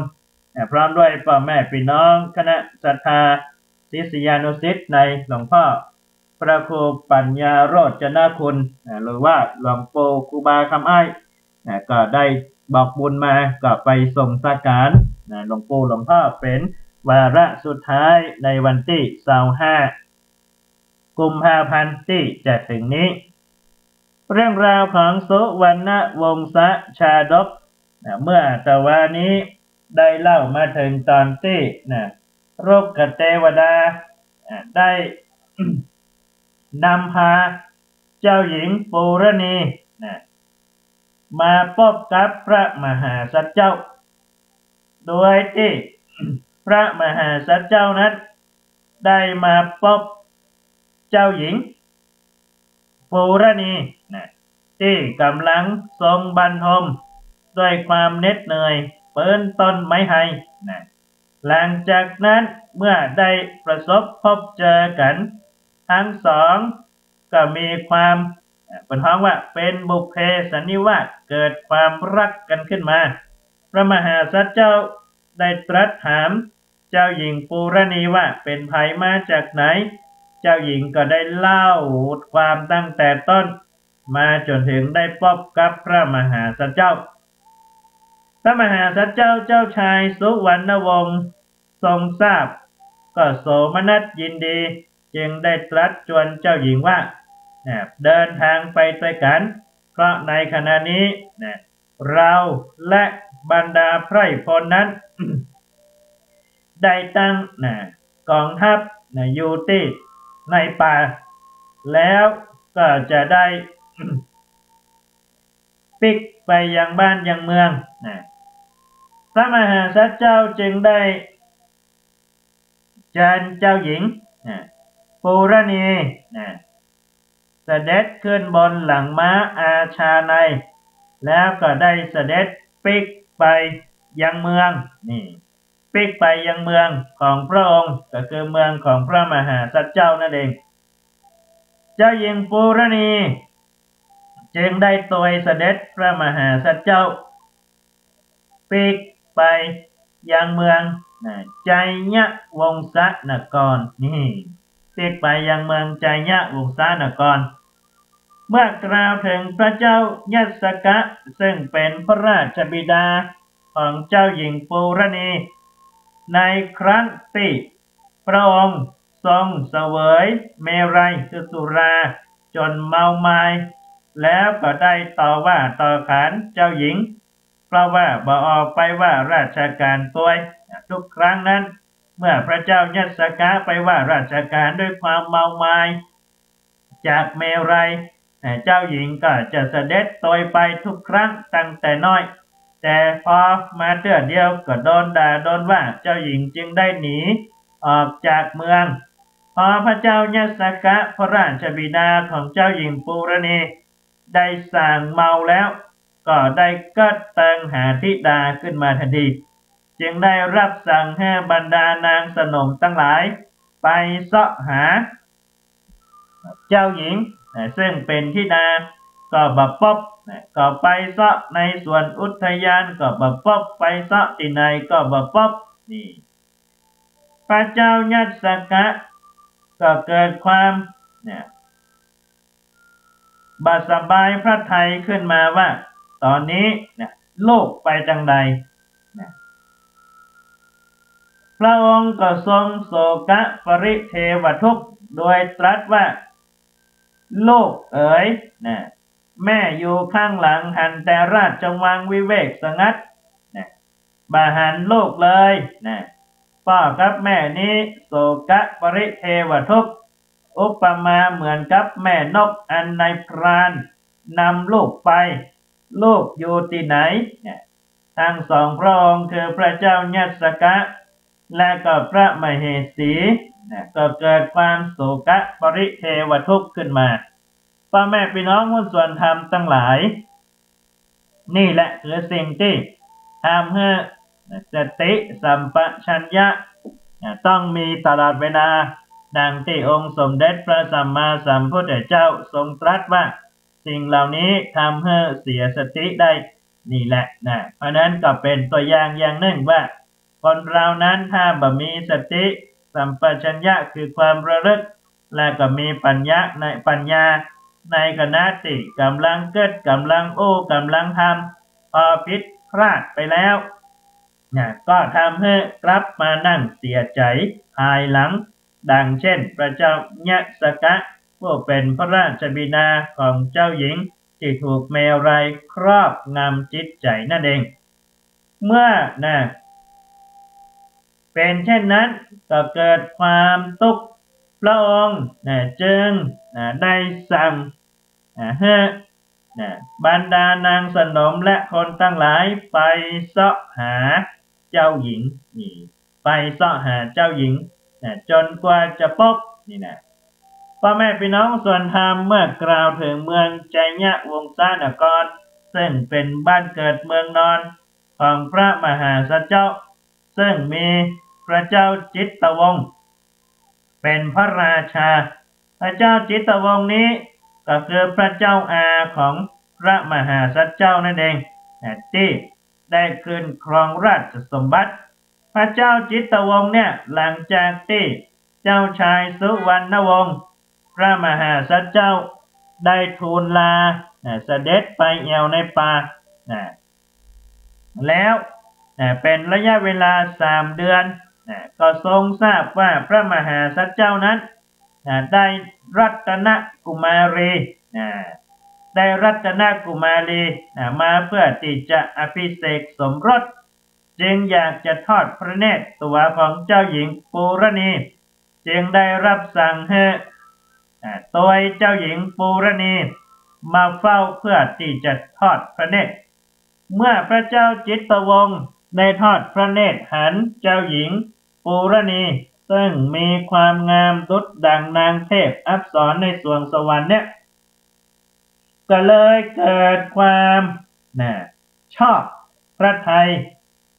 และพร้อมด้วยป้อแม่ปี้น้องคณะศรัทธาศิษยานุศิษย์ในหลวงป้อพระครูปัญญาโรจนคุณ อ่า หรือว่าหลวงปู่ครูบาคำอ้าย อ่า ก็ได้บอกบุญมา ก็ไปส่งสังขาร อ่า หลวงปู่หลวงป้อเป๋นวาระสุดท้ายในวันตี้ซาวห้ากุมภาพันธ์ตี้จะเถิงนี้ เรื่องราวของสุวรรณวงศชาดก นะ เมื่อตะวานี้ได้เล่ามาเถิงต๋อนตี้ นะ รุกขเตวดา อ่า ได้ นำพาเจ้าหญิงปูรณี นะ มาปบกับพระมหาสัตว์เจ้า โดยตี้พระมหาสัตว์เจ้านั้นได้มาปบเจ้าหญิงปูรณี นะ ตี้ก๋ำลังทรงบรรทมด้วยความเหน็ดเหนื่อยปื๊นต้นไม้ไฮ นะ หลังจากนั้นเมื่อได้ประสบพบเจอกั๋น ตึงสองก็มีความ เปิ้นฮ้องว่าเป๋นบุพเพสันนิวาส เกิดความฮักกั๋นขึ้นมา พระมหาสัตว์เจ้าได้ตรัสถามเจ้าหญิงปูรณีว่าเป๋นใผมาจากไหน เจ้าหญิงก็ได้เล่าความตั้งแต่ต้น มาจ๋นเถิงได้ปบกับพระมหาสัตว์เจ้า พระมหาสัตว์เจ้าเจ้าชายสุวรรณวงศ์ทรงทราบ ก็โสมนัสยินดี จึงได้ตรัสจวนเจ้าหญิงว่า นะ เดินทางไปตวยกั๋น เพราะในขณะนี้ นะ เราและบรรดาไพร่พลนั้น ได้ตั้ง นะ ก๋องทัพ นะ อยู่ตี้ในป่า แล้วก็จะได้ ปิ๊กไปยังบ้านยังเมือง นะ พระมหาสัตว์เจ้าจึงได้เจิญเจ้าหญิง นะ ปูรณี นะ เสด็จขึ้นบนหลังม้าอาชาไนย แล้วก็ได้เสด็จปิ๊กไปยังเมือง นี่ ปิ๊กไปยังเมืองของพระองค์ ก็คือเมืองของพระมหาสัตว์เจ้านั่นเอง เจ้าหญิงปูรณีจึงได้ตวยเสด็จพระมหาสัตว์เจ้า ปิ๊กไปยังเมือง นะ ไชยวงศนคร นี่ ปิ๊กไปยังเมืองไชยวงศนคร เมื่อกล่าวเถิงพระเจ้ายัสสกะ ซึ่งเป๋นพระราชบิดาของเจ้าหญิงปูรณี ในครั้งตี้พระองค์ทรงเสวยเมรัย คือสุรา จ๋นเมามาย แล้วก็ได้ต่อว่าต่อขานเจ้าหญิง เพราะว่าบ่ออกไปว่าราชก๋านตวย ทุกครั้งนั้น เมื่อพระเจ้ายัสสกะไปว่าราชก๋านด้วยความเมามาย จากเมรัย เจ้าหญิงก็จะเสด็จตวยไปทุกครั้งตั้งแต่น้อย แต่พอมาเตื้อเดียวก็โดนด่าโดนว่า เจ้าหญิงจึงได้หนีออกจากเมือง พอพระเจ้ายัสสกะพระราชบิดาของเจ้าหญิงปูรณีได้ส่างเมาแล้ว ก็ได้เกิดเติงหาธิดาขึ้นมาทันที จึงได้รับสั่งหื้อบรรดานางสนมตังหลายไปเซาะหาเจ้าหญิง นะ ซึ่งเป๋นธิดาก็บ่ปบ นะ ก็ไปเซาะในสวนอุทยานก็บ่ปบ ไปเซาะตี้ไหนก็บ่ปบ นี่ พระเจ้ายัสสกะก็เกิดความ เนี่ย บ่สบายพระทัยขึ้นมาว่า ต๋อนนี้ เนี่ย ลูกไปตางใด เนี่ย พระองค์ก็ทรงโศกปริเทวทุกข์ โดยตรัสว่า ลูกเอ๋ย เนี่ย แม่อยู่ข้างหลังหันแต่ราชวังวิเวกสงัด เนี่ย บ่หันลูกเลยนะ ป้อกับแม่นี้ โสกะปริเทวทุกข์ อุปมาเหมือนกับแม่นกอันนายพรานนำลูกไป ลูกอยู่ตี้ไหนเนี่ย ทั้งสองพระองค์คือพระเจ้ายัสสกะ และก็พระมเหสีเนี่ย ก็เกิดความโสกะปริเทวทุกข์ขึ้นมา ป้อแม่ปี้น้องมวลชนธรรมตังหลาย นี่แหละคือสิ่งตี้ทำหื้อสติสัมปชัญญะต้องมีตลอดเวลา ดังตี้องค์สมเด็จพระสัมมาสัมพุทธเจ้าทรงตรัสว่า สิ่งเหล่านี้ทำหื้อเสียสติได้ นี่แหละนะ เพราะนั้นก็เป๋นตั๋วอย่างอย่างนึ่งว่า คนเฮานั้นถ้าบ่มีสติสัมปชัญญะคือความระลึก และก็มีปัญญาใน ปัญญาในขณะตี้ก๋ำลังกึ๊ด ก๋ำลังอู้ ก๋ำลังทำ พอผิดพลาดไปแล้วนะ ก็ทำหื้อกลับมานั่งเสียใจ๋ภายหลัง ดังเช่นพระเจ้ายัสสกะ ผู้เป๋นพระราชบิดาของเจ้าหญิงตี้ถูกเมรัยครอบงำจิตใจ๋นั่นเอง เมื่อนะ เป๋นเช่นนั้นก็เกิดความตุ๊กข์ พระองค์นะ จึงนะ ได้สั่งนะ หื้อนะ บรรดานางสนมและคนตังหลายไปเซาะหาเจ้าหญิง นี่ ไปเซาะหาเจ้าหญิงนะ จ๋นกว่าจะปบ นี่นะ ป้อแม่ปี้น้องมวลชนธรรม เมื่อกล่าวเถิงเมืองไชยวงศนคร ซึ่งเป๋นบ้านเกิดเมืองนอนของพระมหาสัจเจ้า ซึ่งมีพระเจ้าจิตตวงศ์เป๋นพระราชา พระเจ้าจิตตวงศ์นี้ก็คือพระเจ้าอาของพระมหาสัจเจ้านั่นเองนะ ตี้ได้ขึ้นครองราชสมบัติ พระเจ้าจิตตวงศ์เนี่ย หลังจากตี้เจ้าชายสุวรรณวงศ์ พระมหาสัจเจ้าได้ทูลลานะ เสด็จไปแอ่วในป่านะ แล้วนะ เป๋นระยะเวลาสามเดือนนะ ก็ทรงทราบว่าพระมหาสัจเจ้านั้นนะ ได้รัตนกุมารีนะ ได้รัตนกุมารีนะ มาเพื่อตี้จะอภิเษกสมรส จึงอยากจะทอดพระเนตรตั๋วของเจ้าหญิงปูรณี จึงได้รับสั่งหื้ออ่า ตวยเจ้าหญิงปูรณีมาเฝ้าเพื่อตี้จะทอดพระเนตร เมื่อพระเจ้าจิตตวงศ์ได้ทอดพระเนตรหันเจ้าหญิงปูรณี ซึ่งมีความงามดุจดังนางเทพอัปสรในสวงสวรรค์เนี่ย ก็เลยเกิดความนะ ชอบพระทัย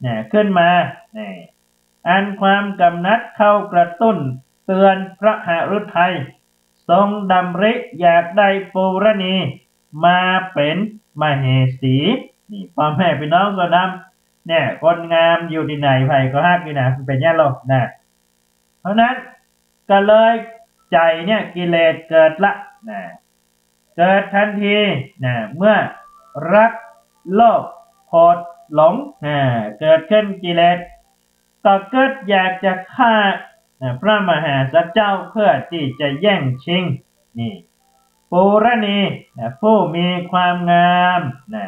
นะ ขึ้นมานะ อันความกำหนัดเข้ากระตุ้นเตือนพระหฤทัย ทรงดำริอยากได้ปูรณีมาเป๋นมเหสี นี่ ป้อแม่ปี้น้องมวลชนธรรม เนี่ย คนงามอยู่ตี้ไหนใผก็ฮักนี่นะ มันเป๋นอย่างนั้นโลกนะ เพราะนั้นก็เลยใจ๋เนี่ยกิเลสเกิดละนะ เกิดตันทีนะ เมื่อรักโลภโกรธหลงนะ เกิดขึ้นกิเลส ก็กึ๊ดอยากจะฆ่านะ พระมหาสัจเจ้าเพื่อตี้จะแย่งชิง นี่ ปูรณีนะ ผู้มีความงามนะ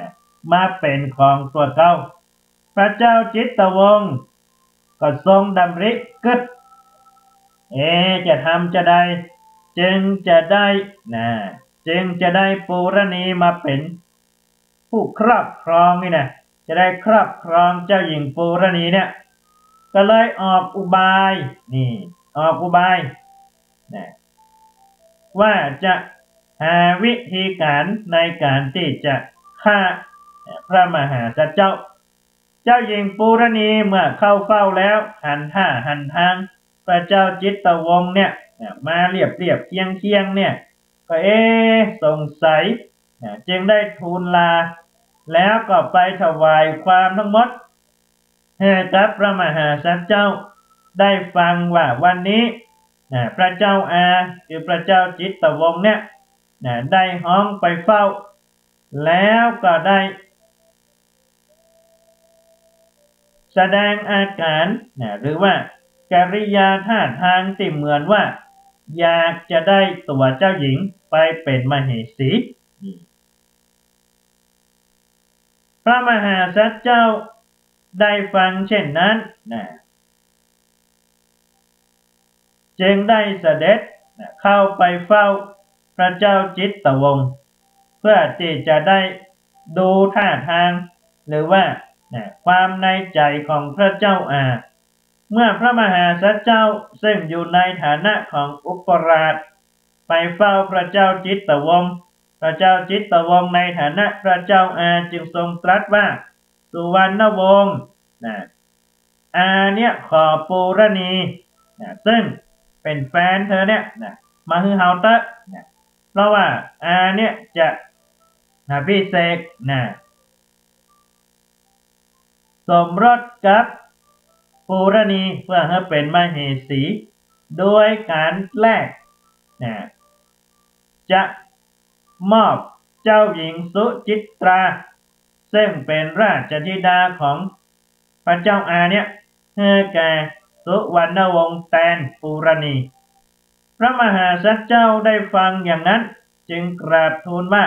มาเป๋นของตั๋วเก่า พระเจ้าจิตตวงศ์ก็ทรงดำริกึ๊ด เอ๊ะ จะทำจาใด จึงจะได้นะ จึงจะได้ปูรณีมาเป๋นผู้ครอบครองนี่นะ จะได้ครอบครองเจ้าหญิงปูรณีเนี่ย ก็เลยออกอุบาย นี่ ออกอุบายนะ ว่าจะหาวิธีก๋านในก๋านตี้จะฆ่าพระมหาสัจเจ้า เจ้าหญิงปูรณีเมื่อเข้าเฝ้าแล้ว หันท่าหันทางพระเจ้าจิตตวงศ์เนี่ย มาเรียบเรียบเคียงเคียงเนี่ย ก็ เอ๊ะ สงสัย จึงได้ทูลลา แล้วก็ไปถวายความทั้งหมด ให้กับพระมหาสัจเจ้าได้ฟังว่าวันนี้นะ พระเจ้าอา คือพระเจ้าจิตตวงศ์เนี่ยนะ ได้ฮ้องไปเฝ้า แล้วก็ได้แสดงอาก๋านนะ หรือว่ากิริยาท่าทางตี้เหมือนว่าอยากจะได้ตั๋วเจ้าหญิงไปเป๋นมเหสี พระมหาสัจเจ้า ได้ฟังเช่นนั้นนะ จึงได้เสด็จนะ เข้าไปเฝ้าพระเจ้าจิตตวงศ์ เพื่อที่จะได้ดูท่าทาง หรือว่านะ ความในใจ๋ของพระเจ้าอา เมื่อพระมหาสัจเจ้าซึ่งอยู่ในฐานะของอุปราชไปเฝ้าพระเจ้าจิตตวงศ์ พระเจ้าจิตตวงศ์ในฐานะพระเจ้าอาจึงทรงตรัสว่า สุวรรณวงศ์นะ อาเนี่ยขอปูรณีนะ ซึ่งเป๋นแฟนเธอเนี่ยนะ มาหื้อเฮาเต๊อะนะ เพราะว่าอาเนี่ยจะอภิเษกนะ สมรสกับปูรณีเพื่อหื้อเป๋นมเหสี โดยก๋านแลกนะ จะมอบเจ้าหญิงสุจิตรา ซึ่งเป๋นราชธิดาของพระเจ้าอาเนี่ย หื้อแก่สุวรรณวงศ์แตนปูรณี พระมหาสัจเจ้าได้ฟังอย่างนั้น จึงกราบทูลว่า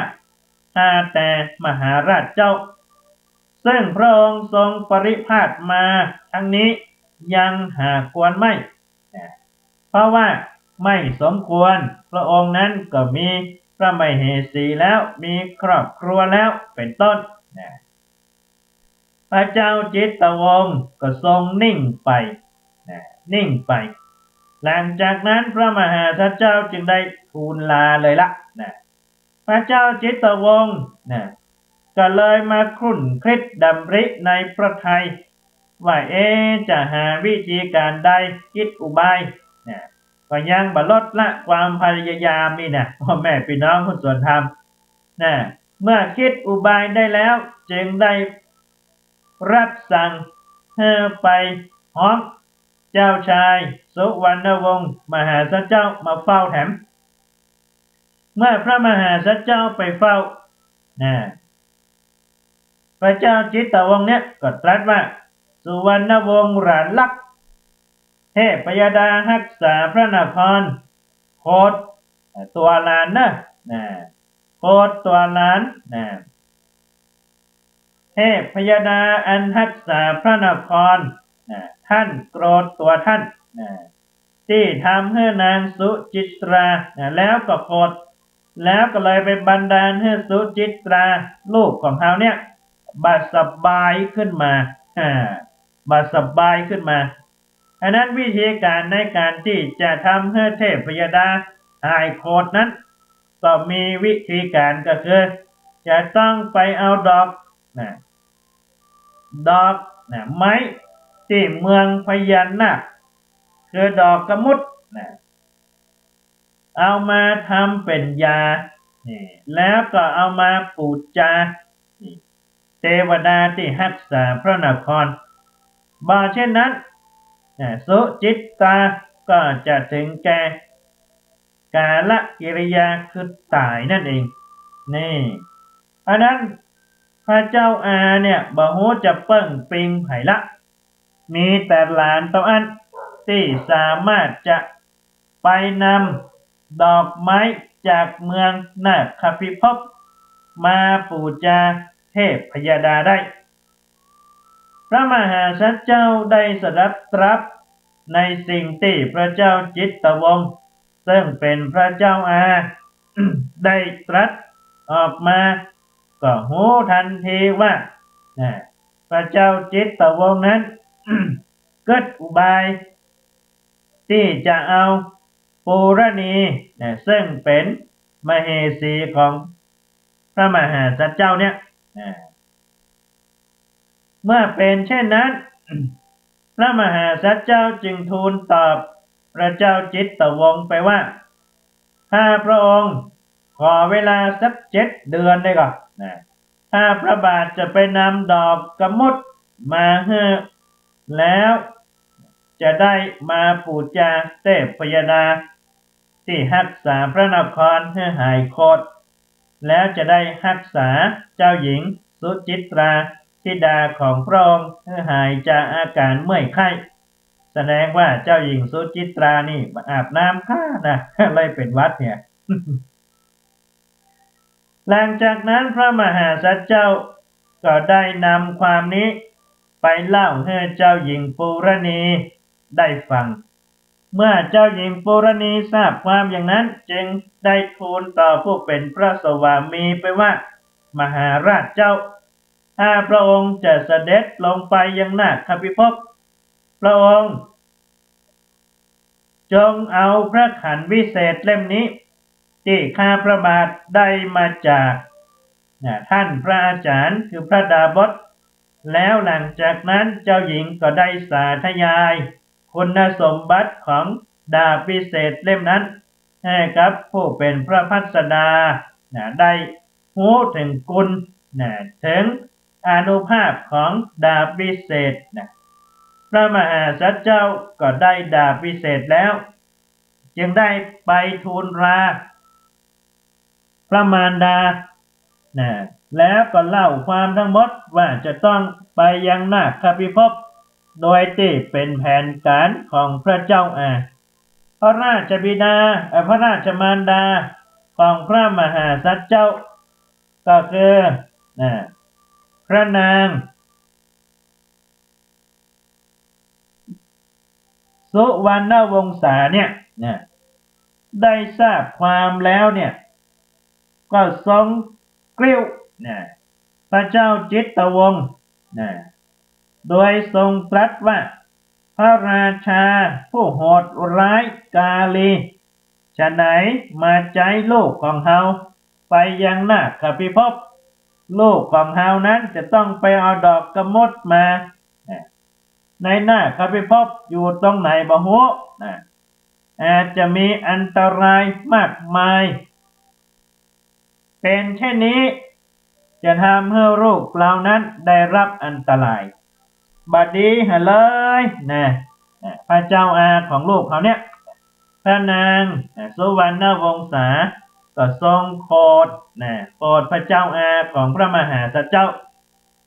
ข้าแต่มหาราชเจ้า ซึ่งพระองค์ทรงปริพาสมาทั้งนี้ยังหาควรไม่ เพราะว่าไม่สมควร พระองค์นั้นก็มีพระมเหสีแล้ว มีครอบครัวแล้ว เป๋นต้นนะ พระเจ้าจิตตวงศ์ก็ทรงนิ่งไปนะ นิ่งไป หลังจากนั้นพระมหาสัจเจ้าจึงได้ทูลลาเลยละนะ พระเจ้าจิตตวงศ์นะ ก็เลยมาครุ่นคิดดำริในพระทัยว่า เอ๊ะ จะหาวิธีก๋านใด คิดอุบายนะ ก็ยังบ่ลดละความพยายามนี่นะ พ่อแม่พี่น้องผู้สวนธรรมนะ เมื่อคิดอุบายได้แล้ว จึงได้รับสั่งหื้อไปฮ้องเจ้าชายสุวรรณวงศ์มหาสัจเจ้ามาเฝ้าแถม เมื่อพระมหาสัจเจ้าไปเฝ้านะ พระเจ้าจิตตวงศ์เนี่ยก็ตรัสว่า สุวรรณวงศ์หลานรัก เทพยดาฮักษาพระนคร โกรธตั๋วหลานเน่อนะ โกรธตั๋วหลานนะ เทพยดาอันฮักษาพระนครนะ ท่านโกรธตั๋วท่านนะ ตี้ทำหื้อนางสุจิตรานะ แล้วก็โกรธ แล้วก็เลยไปบันดาลหื้อสุจิตราลูกของเฮาเนี่ย บ่สบายขึ้นมา อ่า บ่สบายขึ้นมา อันนั้นวิธีก๋านในก๋านตี้จะทำหื้อเทพยดาหายโกรธนั้น ก็มีวิธีก๋านก็คือ จะต้องไปเอาดอกนะ ดอกนะ ไม้ตี้เมืองพญานาค คือดอกกะมุดนะ เอามาทำเป๋นยานี่ แล้วก็เอามาปู๋จานี่ เทวดาตี้ฮักษาพระนคร บ่เช่นนั้นนะ สุจิตราก็จะถึงแก่กาลกิริยาคือต๋ายนั่นเอง นี่ อันนั้นพระเจ้าอาเนี่ยบ่ฮู้จะเปิ้งปิงใผละ มีแต่หลานเต้าอั้นตี้สามารถจะไปนำดอกไม้จากเมืองนาคพิภพมาปู๋จาเทพยดาได้ พระมหาสัจเจ้าได้สดับตรับในสิ่งตี้พระเจ้าจิตตวงศ์ซึ่งเป๋นพระเจ้าอา ได้ตรัสออกมา ก็ฮู้ตันทีว่านะ พระเจ้าจิตตวงศ์นั้น กึ๊ดอุบายตี้จะเอาปูรณีนะ ซึ่งเป๋นมเหสีของพระมหาสัจเจ้าเนี่ยนะ เมื่อเป๋นเช่นนั้น พระมหาสัจเจ้าจึงทูลตอบพระเจ้าจิตตวงศ์ไปว่า ข้าพระองค์ขอเวลาสักเจ็ดเดือนได้ก่อนะ ข้าพระบาทจะไปนำดอกกะมุดมาหื้อ แล้วจะได้มาปู๋จาเทพยดาตี้ฮักษาพระนครหื้อหายโกรธ แล้วจะได้ฮักษาเจ้าหญิงสุจิตราธิดาของพระองค์หื้อหายจากอาก๋านเมื่อยไข้ แสดงว่าเจ้าหญิงสุจิตรานี่บ่อาบน้ำค่านะ เลยเป๋นหวัดเนี่ย หลังจากนั้นพระมหาสัจเจ้าก็ได้นำความนี้ ไปเล่าหื้อเจ้าหญิงปุรณีได้ฟัง เมื่อเจ้าหญิงปุรณีทราบความอย่างนั้น จึงได้ทูลต่อผู้เป๋นพระสวามีไปว่า มหาราชเจ้า ถ้าพระองค์จะเสด็จลงไปยังนาคพิภพ พระองค์จงเอาพระขันวิเศษเล่มนี้ ตี้ข้าพระบาทได้มาจาก น่ะ ท่านพระอาจารย์คือพระดาบส แล้วหลังจากนั้นเจ้าหญิงก็ได้สาธยายคุณสมบัติของดาบวิเศษเล่มนั้น ให้กับผู้เป๋นพระพัสดา น่ะ ได้ฮู้เถิงคุณ น่ะ เถิงอานุภาพของดาบวิเศษ น่ะ พระมหาสัตว์เจ้าก็ได้ดาบวิเศษแล้ว จึงได้ไปทูลลาพระมารดา น่ะ แล้วก็เล่าความทั้งหมดว่าจะต้องไปยังนาคพิภพ โดยตี้เป๋นแผนก๋านของพระเจ้าอา พระราชบิดา เอ่อ พระราชมารดาของพระมหาสัตว์เจ้า ก็คือ น่ะ พระนาง สุวรรณวงศาเนี่ย น่ะ ได้ทราบความแล้วเนี่ย ก็ทรงกริ้ว น่ะ พระเจ้าจิตตวงศ์ น่ะ โดยทรงตรัสว่า พระราชาผู้โหดร้ายกาลี ฉะไหนมาใจ๊ลูกของเฮาไปยังนาคพิภพ ลูกของเฮานั้นจะต้องไปเอาดอกกะมุดมา น่ะ ในนาคพิภพอยู่ตรงไหนบ่ฮู้ น่ะ อาจจะมีอันตรายมากมาย เป๋นเช่นนี้ จะทำหื้อลูกเฮานั้นได้ฮับอันตราย บ่ดีหาเลย น่ะ น่ะ พระเจ้าอาของลูกเฮาเนี่ย พระนาง น่ะ สุวรรณวงศา ก็ทรงโขด น่ะ โขดพระเจ้าอาของพระมหาสัตว์เจ้า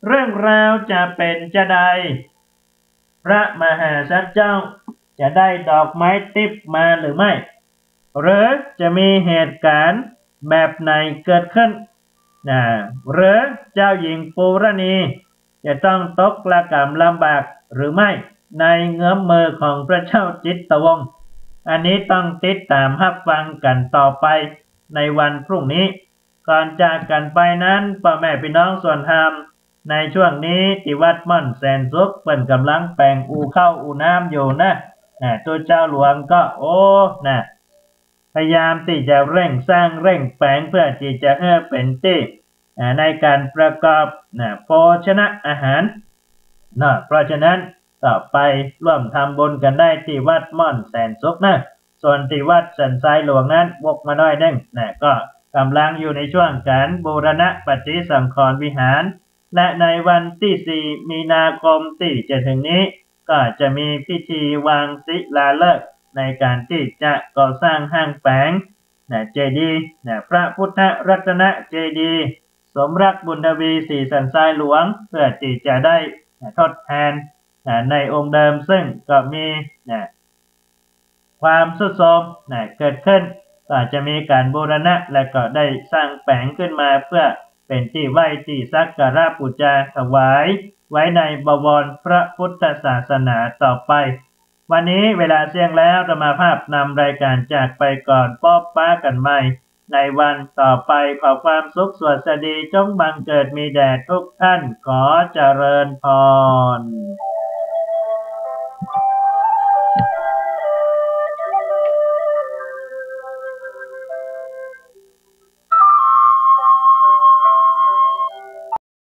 เรื่องราวจะเป๋นจาใด พระมหาสัตว์เจ้าจะได้ดอกไม้ทิพย์มาหรือไม่ หรือจะมีเหตุก๋ารณ์แบบไหนเกิดขึ้น น่ะ หรือเจ้าหญิงปุรณีจะต้องตกระก๋ำลำบากหรือไม่ ในเงื้อมมือของพระเจ้าจิตตวงศ์ อันนี้ต้องติดต๋ามฮับฟังกั๋นต่อไปในวันพรุ่งนี้ ก่อนจากกั๋นไปนั้น ป้อแม่ปี้น้องส่วนธรรม ในช่วงนี้ตี้วัดม่อนแสนสุข เปิ้นก่ำลังแป๋งอู่ข้าวอู่น้ำอยู่นะ น่ะ ตุ๊เจ้าหลวงก็ โอ้ น่ะ พยายามตี้จะเร่งสร้างเร่งแป๋งเพื่อตี้จะหื้อเป๋นตี้ อ่า ในก๋านประกอบ น่ะ โภชนะอาหาร เนาะ เพราะฉะนั้นต่อไปร่วมทำบุญกั๋นได้ตี้วัดม่อนแสนสุขนะ ส่วนตี้วัดสันทรายหลวงนั้นวกมาหน้อยนึ่ง น่ะ ก็ก่ำลังอยู่ในช่วงก๋านบูรณะปฏิสังขรณ์วิหาร และในวันตี้สี่มีนาคมตี้จะเถิงนี้ ก็จะมีพิธีวางศิลาฤกษ์ในก๋านตี้จะก่อสร้างห้างแป๋ง น่ะ เจดีย์ น่ะ พระพุทธรัตนเจดีย์ สมรักบุญทวี ศรีสันทรายหลวง เพื่อตี้จะได้ น่ะ ทดแทน น่ะ ในองค์เดิม ซึ่งก็มี น่ะ ความทรุดโทรม น่ะ เกิดขึ้น ก็จะมีก๋านบูรณะ และก็ได้สร้างแป๋งขึ้นมาเพื่อเป๋นตี้ไหว้ตี้สักการะปู๋จาถวายไว้ในบวรพระพุทธศาสนาต่อไป วันนี้เวลาเสี้ยงแล้ว อาตมาภาพนำรายก๋านจากไปก่อน ปบปะกั๋นใหม่ในวันต่อไป ขอความสุขสวัสดีจงบังเกิดมีแด่ทุกท่าน ขอเจริญพร